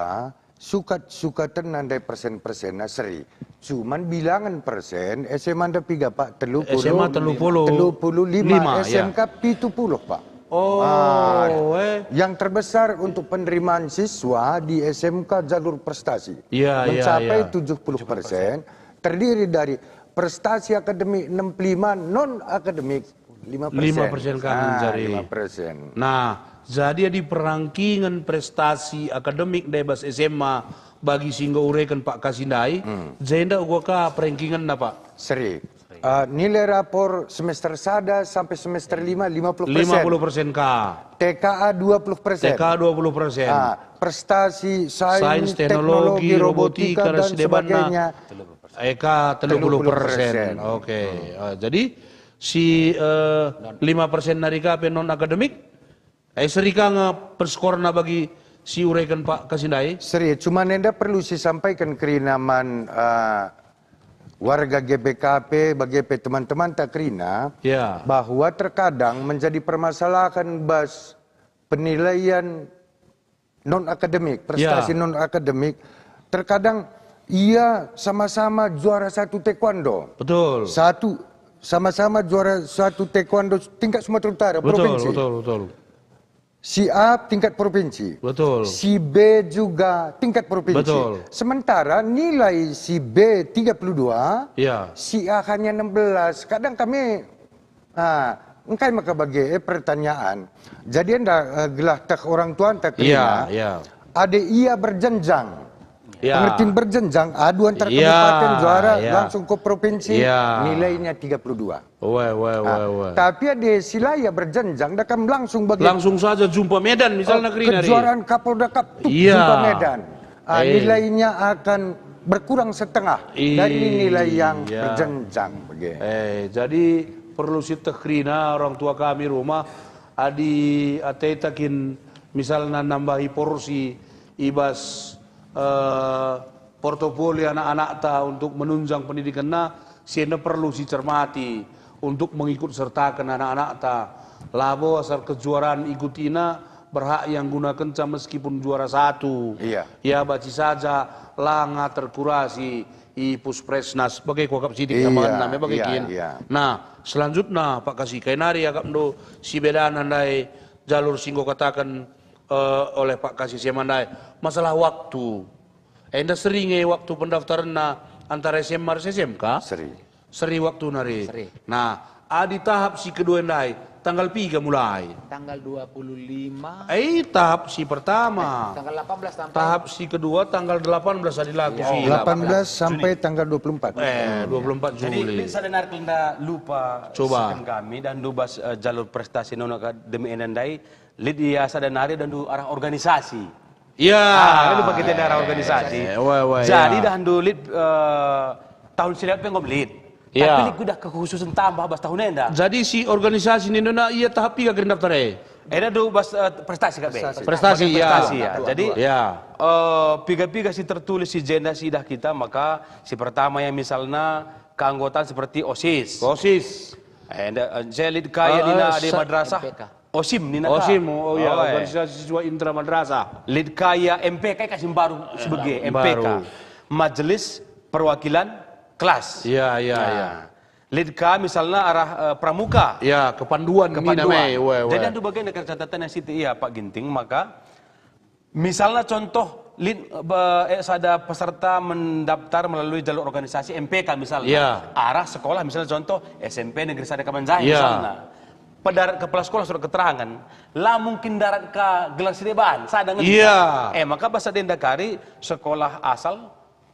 sukat-sukatenna ndai persen-persenna seri. Cuman bilangen persen, S M A enda piga, Pak? Telu puluh, S M A telu puluh, telu puluh lima, lima, ya. S M K pitu puluh, Pak. Oh, Ah, eh. Yang terbesar untuk penerimaan siswa di S M K jalur prestasi. Ya, ya, Mencapai ya. tujuh puluh persen, terdiri dari prestasi akademik enam puluh lima, non akademik lima persen. Lima persen kan Ah, jadi. lima persen. Nah, jadi adi perangkingen prestasi akademik ndai bas S M A bagi si enggo ureken Pak Kasi ndai, Hmm. jenda uga ka perangkingenna, Pak? Seri. Uh, nilai rapor semester sada sampai semester lima, lima puluh persen. Lima puluh persen ka. T K A dua puluh persen. T K A dua puluh persen. Ah, prestasi sains, Sains, teknologi, teknologi, robotika, robotika, dan dan sedebanna. sebagainya. Eka telu puluh persen. Telu puluh persen. Oke. Hmm. Ah, jadi si, eh, lima persen nari ka pe non akademik? Eh, seri ka nge perskorna bagi si ureken Pak Kasi ndai? Seri, cuman enda perlu sisampaiken kerina man, eh, warga G B K P, bage pe teman-temanta kerina, Ya. bahwa terkadang menjadi permasalahan bas penilaian non-akademik, prestasi Ya. non-akademik. Terkadang ia sama-sama juara satu taekwondo. Betul. Satu, sama-sama juara satu taekwondo tingkat Sumatera Utara, Betul, provinsi. betul, betul. Si A tingkat provinsi. Betul. Si B juga tingkat provinsi. Betul. Sementara nilai si B tiga puluh dua, Ya. si A hanya enam belas. Kadang kami, ah, engkai maka bage, eh, pertanyaan. Jadi enda, eh, gelah teh orang tuanta Ya, kerina, ya. adi ia berjenjang. Ya. Pengertian berjenjang, adu antar Ya, kabupaten juara ya. langsung ke provinsi, Ya. nilainya tiga puluh dua. Wah, wah, Ah, wah, wah. tapi adi si la ia berjenjang, dah kam langsung bagi Langsung saja jumpa Medan, misalnya Oh, kerina, Ri. kejuaraan Kapolda Cup, tup, Iya. jumpa Medan. Ah, Eh. nilainya akan berkurang setengah Iya. dari nilai yang berjenjang, bage. Eh, jadi perlu sieteh kerina orang tua kami rumah, adi ateta kin misalna nambahi porsi i bas, eh, portofoli anak-anakta untuk menunjang pendidikenna, si enda perlu sicermati untuk mengikut sertaken anak-anakta. Labo asal kejuaraan ikutina berhak yang gunakenca meskipun juara satu. Iya. Ya, banci saja langa terkurasi i Puspresnas. Bage kuakap sitik Iya, tambahanna, me bage iya, kin. iya. Nah, selanjutna, Pak Kasi, kai nari akapndu si bedana ndai jalur si enggo kataken, eh, oleh Pak Kasi S M A ndai? Masalah waktu. Enda seri nge waktu pendaftarenna antara S M A ras S M K? Seri. Seri waktu nari. Seri. Nah, adi tahap si kedua ndai, tanggal piga mulai? Tanggal dua puluh lima. Eh, tahap si pertama. Eh, tanggal delapan belas sampai Tahap si kedua tanggal delapan belas adi la Iya. kusilap. Delapan belas sampai tanggal dua puluh empat. Eh, dua puluh empat Jadi, Juli. Lit sada nari kal enda lupa Coba. siken kami dan ndu bas, eh, jalur prestasi non akademi enda ndai, lit ia sada nari dan ndu arah organisasi. Ya. Ah, kan lupa kita arah organisasi. Eh, wah, wah, Jadi ya. dah ndu lit, eh, tahun si lewat pe enggo lit. Ya. Tapi lit kuidah kekhususen tambah bas tahun enda. Jadi si organisasi nina ia tahap piga kira daftar e? Enda do bas, eh, prestasi kak be. Prestasi. Prestasi, ya. Prestasi, ya. Jadi, ya, eh, piga-piga si tertulis si jenda si idah kita, maka si pertama yang misalna keanggotaan seperti OSIS. OSIS. Enda, eh, lit ka ia, eh, nina eh, di madrasah. M P K. OSIM nina ka. OSIM, oh, oh ya, oh, eh, organisasi siswa intra madrasah. Lit ka ia M P K, kasih baru sebagai M P K. Baru. Majelis Perwakilan Kelas. Ya, ya, nah, ya. Lit ka misalna arah, eh, pramuka. Ya, kepanduan nina. Kepanduan. Me, we, we. Jadi andu bagian dekat catatan yang situ ia Pak Ginting, maka misalna contoh lit, eh, sada peserta mendaftar melalui jalur organisasi M P K misalna. Ya. Arah sekolah misalna contoh S M P Negeri Sada Kamanjai, ya, misalna. Pedarat kepala sekolah surat keterangan. La mungkin darat ka gelar si deban, sada ngenca. Iya. Eh, maka basa denda kari sekolah asal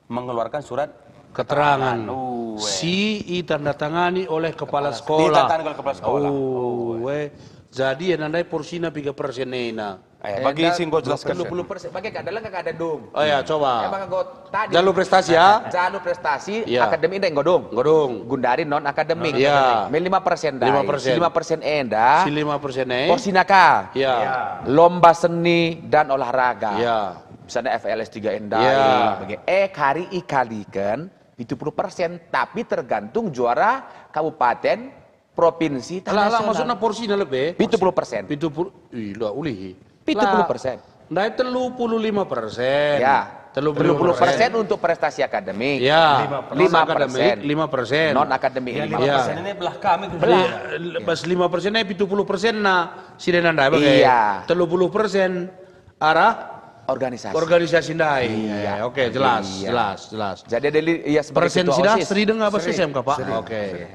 mengeluarkan surat keterangan. Keterangan. Oh, eh. Si itandatangani oleh kepala sekolah. Ditandatangani oleh kepala sekolah. Oh, eh. Jadi enda ndai porsina piga persen ena? Eh, bagi enda si enggo jelasken. Dua puluh persen. Bagi kada lengkap kada dung. Oh ya, coba. Eh, maka enggo tadi. Jalur prestasi, ya? Jalur prestasi, ya, akademik enda enggo dung. Enggo dung. Gundari non akademik. Ya. Me lima persen ndai. Lima persen. Si lima persen enda. Si lima persen e. Porsina ka. Ya. Ya. Lomba seni dan olahraga. Ya. Misalnya F L S tiga enda. Ya. Bagi. Eh, kari ikaliken pitu puluh persen, tapi tergantung juara kabupaten, provinsi, tah nasional. Alah, alah, maksudna porsina lebe? Pitu puluh persen. Pitu puluh, ih, la ulih. Pitu puluh persen. Ndai telu puluh lima persen. Ya. Telu puluh lima persen. Telu puluh persen untuk prestasi akademik. Ya. Lima persen. Lima persen. Akademik, lima persen. Non akademik, ya, lima persen. Lima persen ini belah kami. Belah. Jadi, eh, bas lima persen ini pitu puluh persen na si dena ndai bage. Iya. Telu puluh persen arah organisasi. Organisasi ndai. Iya. Eh, oke, jelas, iya, jelas, jelas. Jadi ada li-, iya, sebagai persen ketua sidah OSIS. Seri denga bas S M K, Pak? Seri. Oke. Seri.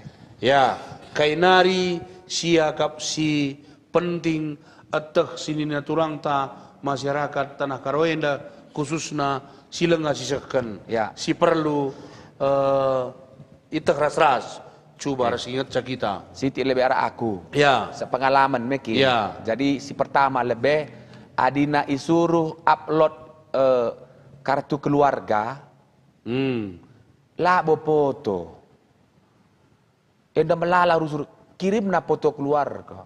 Ya, kai nari siakap si penting eteh si nina turangta masyarakat Tanah Karo enda, khususna si langa sisehken, ya, si perlu, eh, iteh ras-ras, cuba, ya, ras ingetca kita. Siti lebe arah aku. Ya. Sepengalaman me kin. Ya. Jadi si pertama lebe adina isuruh upload, eh, kartu keluarga, hmm, labo foto. Enda melala rusur, kirimna foto keluarga.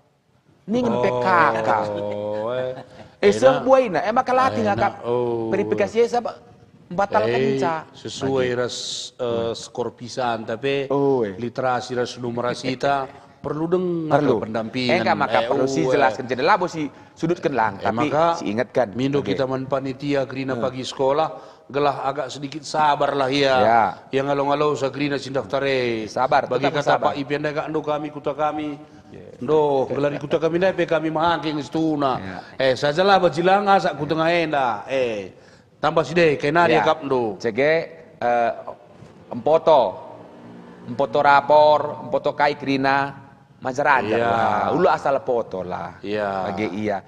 Ningen pe kaka. Oh, eh. Eh, seh buaina, eh, maka latih ngakap. Enak, oh. Verifikasi e sabap mbatalken, eh, ca. Sesuai ras, eh, skor pisanta pe, oh, eh, literasi ras numerasita, perlu denga pendampingan. Engka maka, eh, perlu si jelasken, jadi labo si sudutken lang, eh, tapi maka si ingetken. Mindo kita man panitia kerina pagi sekolah, gelah agak sedikit sabarlah ia. Ya. Ia ngalo-ngalo sa kerina si ndaftar e. Sabar, bagi tetap kata sabar. Pak Ipi ndai kak ndo kami kuta kami. Ya. Ndo, gelar kuta kami ndai pe kami mahangking situhuna. Ya. Eh, sajalah bajilang asak ku tengah enda. Eh, tambah si deh, kai nari akap ndo. Cege, eh, empoto. Empoto rapor, empoto kai kerina. Majar-ajar lah. Ulu asal foto lah. Iya. Bage ia.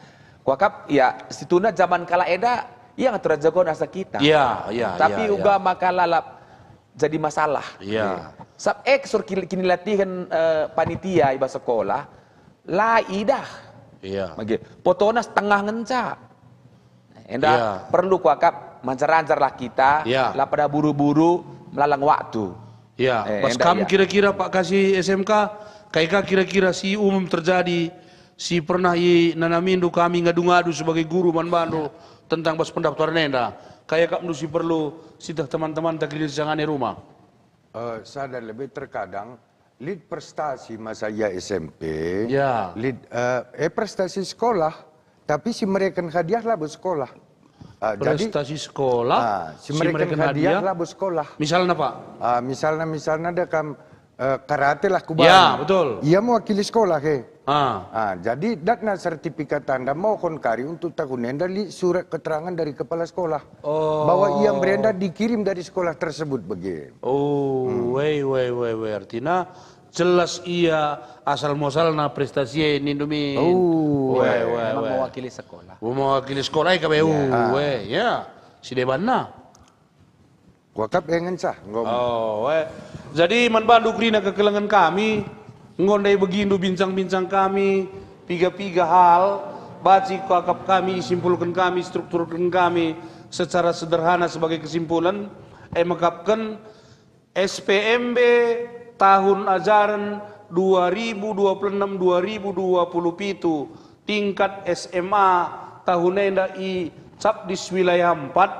Kuakap, ya, situhuna zaman kalak enda, ia ngatur jagoan asa kita. Iya, iya, tapi iya, uga maka lalap jadi masalah. Iya. Sab eksor kini latihen, eh, panitia i bas sekolah, la idah. Iya. Bage, fotona setengah ngenca. Enda, iya, perlu kuakap, majar-ajar lah kita, iya, la pada buru-buru melalang waktu. Ya, eh, bas enda kam ia. Kira-kira Pak Kasi S M K, kai ka kira-kira si umum terjadi, si pernah inanamindu kami ngadu-ngadu sebagai guru man bandu tentang bas pendaftaran enda? Kai akapndu si perlu siteh teman-temanta kerina sisangana i rumah? Eh, sada lebe terkadang lit prestasi masa ia S M P, ya, lit, eh, eh, prestasi sekolah, tapi si mereken hadiah labo sekolah. Ah, jadi, prestasi sekolah, ah, si mereken hadiah labo sekolah. Misalna, Pak? Ah, misalna, misalna ada kam, eh, karate lah kubahan. Ya, betul. Ia mewakili sekolah, he. Ah. Ah, jadi datna sertifikat tanda mohon kari untuk tahun enda lit surat keterangan dari kepala sekolah. Oh. Bahwa ia merenda dikirim dari sekolah tersebut, bage. Oh, hmm, wei, wei, wei, wei. Artina, jelas ia asal muasalna prestasi e nindu min. Oh, weh, weh, memang weh, mewakili sekolah. Oh, mewakili sekolah, eh, K P U, ya, weh, ya. Si debanna. Kuakap, eh, ngenca, enggo. Oh, weh. Jadi, man bandu kerina kekelengen kami, enggo ndai begindu bincang-bincang kami, piga-piga hal, banci kuakap kami, simpulken kami, strukturken kami secara sederhana sebagai kesimpulan, eh, mekapken, S P M B Tahun ajaran dua ribu dua puluh enam dua ribu dua puluh pitu, tingkat S M A tahun enda i Cabdis Wilayah empat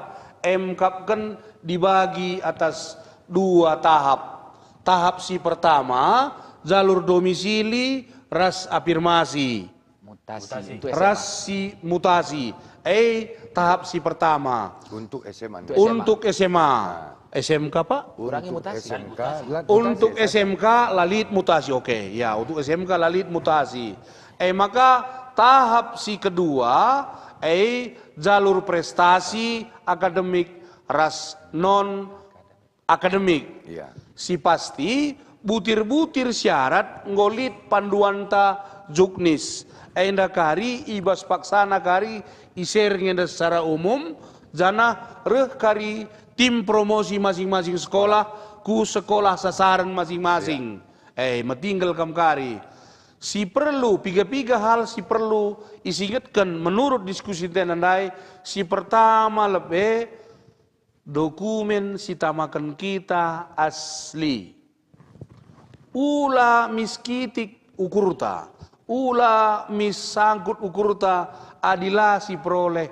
emkapken dibagi atas dua tahap. Tahap si pertama, jalur domisili ras afirmasi. Mutasi. Mutasi. Untuk S M A. Ras si mutasi. Eh, tahap si pertama. Untuk S M A. Untuk S M A. Nah. S M K, Pak? Kurangi untuk mutasi. S M K, la-, untuk mutasi. S M K la lit mutasi, oke. Ya, untuk S M K la lit mutasi. Eh, maka tahap si kedua, eh, jalur prestasi akademik ras non akademik. Iya. Si pasti, butir-butir syarat enggo lit panduanta Juknis. Enda kari i bas paksana kari i share enda secara umum, janah reh kari tim promosi masing-masing sekolah ku sekolah sasaran masing-masing. Iya. Eh, metinggel kam kari. Si perlu, piga-piga hal si perlu isingetken menurut diskusi enda ndai, si pertama lebe, dokumen si tamaken kita asli. Ula mis kitik ukurta, ula mis sangkut ukurta adi la siperoleh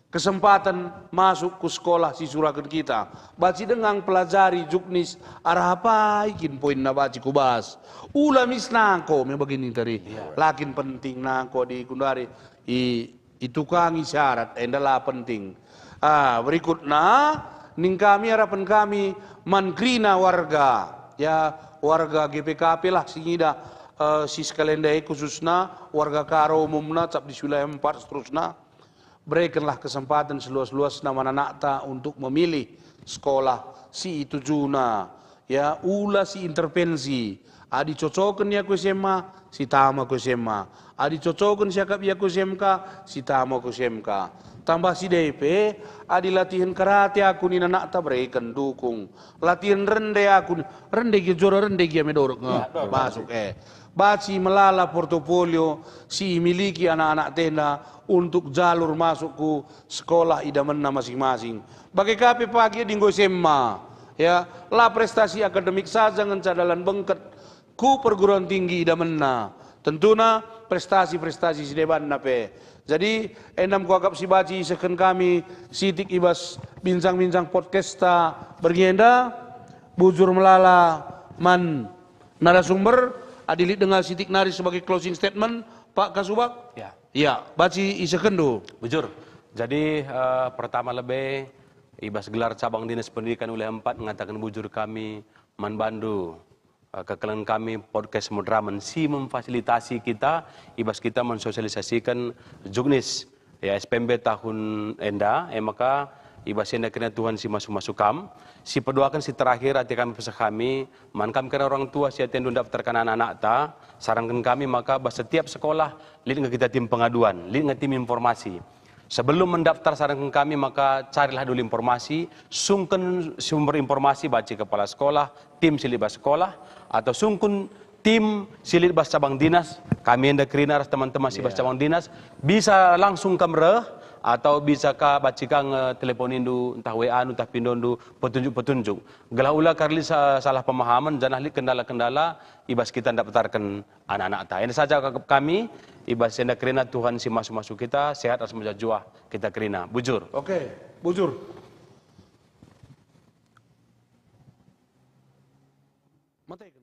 kesempaten masuk ku sekolah si suraken kita. Banci denga pelajari Juknis arah apai kin poinna banci kubas. Ula mis nangko me bagin teri. Iya. La kin penting nangko adi genduari i itukangi syarat, enda la penting. Ah, berikutna, ning kami, arapen kami man kerina warga, ya, warga G P K P lah si ngidah, eh, si sekalian ndai, khususna warga Karo umumna, Cabdis Wilayah empat seterusna. Berekenlah kesempaten seluas-luasna man anakta untuk memilih sekolah si itujuna. Ya, ula si intervensi. Adi cocoken ia ku S M A, si tama ku S M A. Adi cocoken siakap ia ku S M K, si tama ku S M K. Tambah si ndai pe, adi latihen karate aku nina anakta, bereken dukung. Latihen rende aku, rende gia, jora rende gia me dorek nge. Ya, betul. Masuk, eh. Banci melala portofolio si imiliki anak-anakta enda untuk jalur masuk ku sekolah idamenna masing-masing. Bage ka pe pagi adi enggo S M A, ya, la prestasi akademik saja ngenca dalan bengket ku perguruan tinggi idamenna. Tentuna prestasi-prestasi si debanna pe. Jadi, enda me kuakap si banci isehken kami sitik i bas bincang-bincang podcasta berngi enda, bujur melala man narasumber, adi lit denga sitik nari sebagai closing statement, Pak Kasubag? Ya. Ya, banci isehkenndu. Bujur. Jadi, eh, pertama lebe, i bas gelar Cabang Dinas Pendidikan Wilayah empat ngataken bujur kami man bandu, eh, kekelengen kami podcast Moderamen si memfasilitasi kita, i bas kita mensosialisasiken Juknis, ya, S P M B tahun enda, e maka i bas enda kerina Tuhan si masu-masu kam. Si peduaken si terakhir ate kami peseh kami, man kam kerina orang tua si atendu ndaptarken anak-anakta, saranken kami maka bas setiap sekolah lit nge kita tim pengaduan, lit nge tim informasi. Sebelum mendaftar saranken kami maka carilah dulu informasi, sungken sumber informasi banci kepala sekolah, tim si lit bas sekolah, atau sungkun tim si lit bas cabang dinas, kami enda kerina ras teman-teman si bas cabang dinas, bisa langsung kam reh, atau bisa ka banci ka nge teleponindu, ntah W A-ndu, ntah pindondu, petunjuk-petunjuk. Gelah ula kari lit sa-, salah pemahaman, janah lit kendala-kendala i bas kita ndaptarken anak-anakta. Enda saja ka-, kami, i bas enda kerina Tuhan si masu-masu kita, sehat ras mejuah-juah kita kerina. Bujur. Oke, bujur. Mate.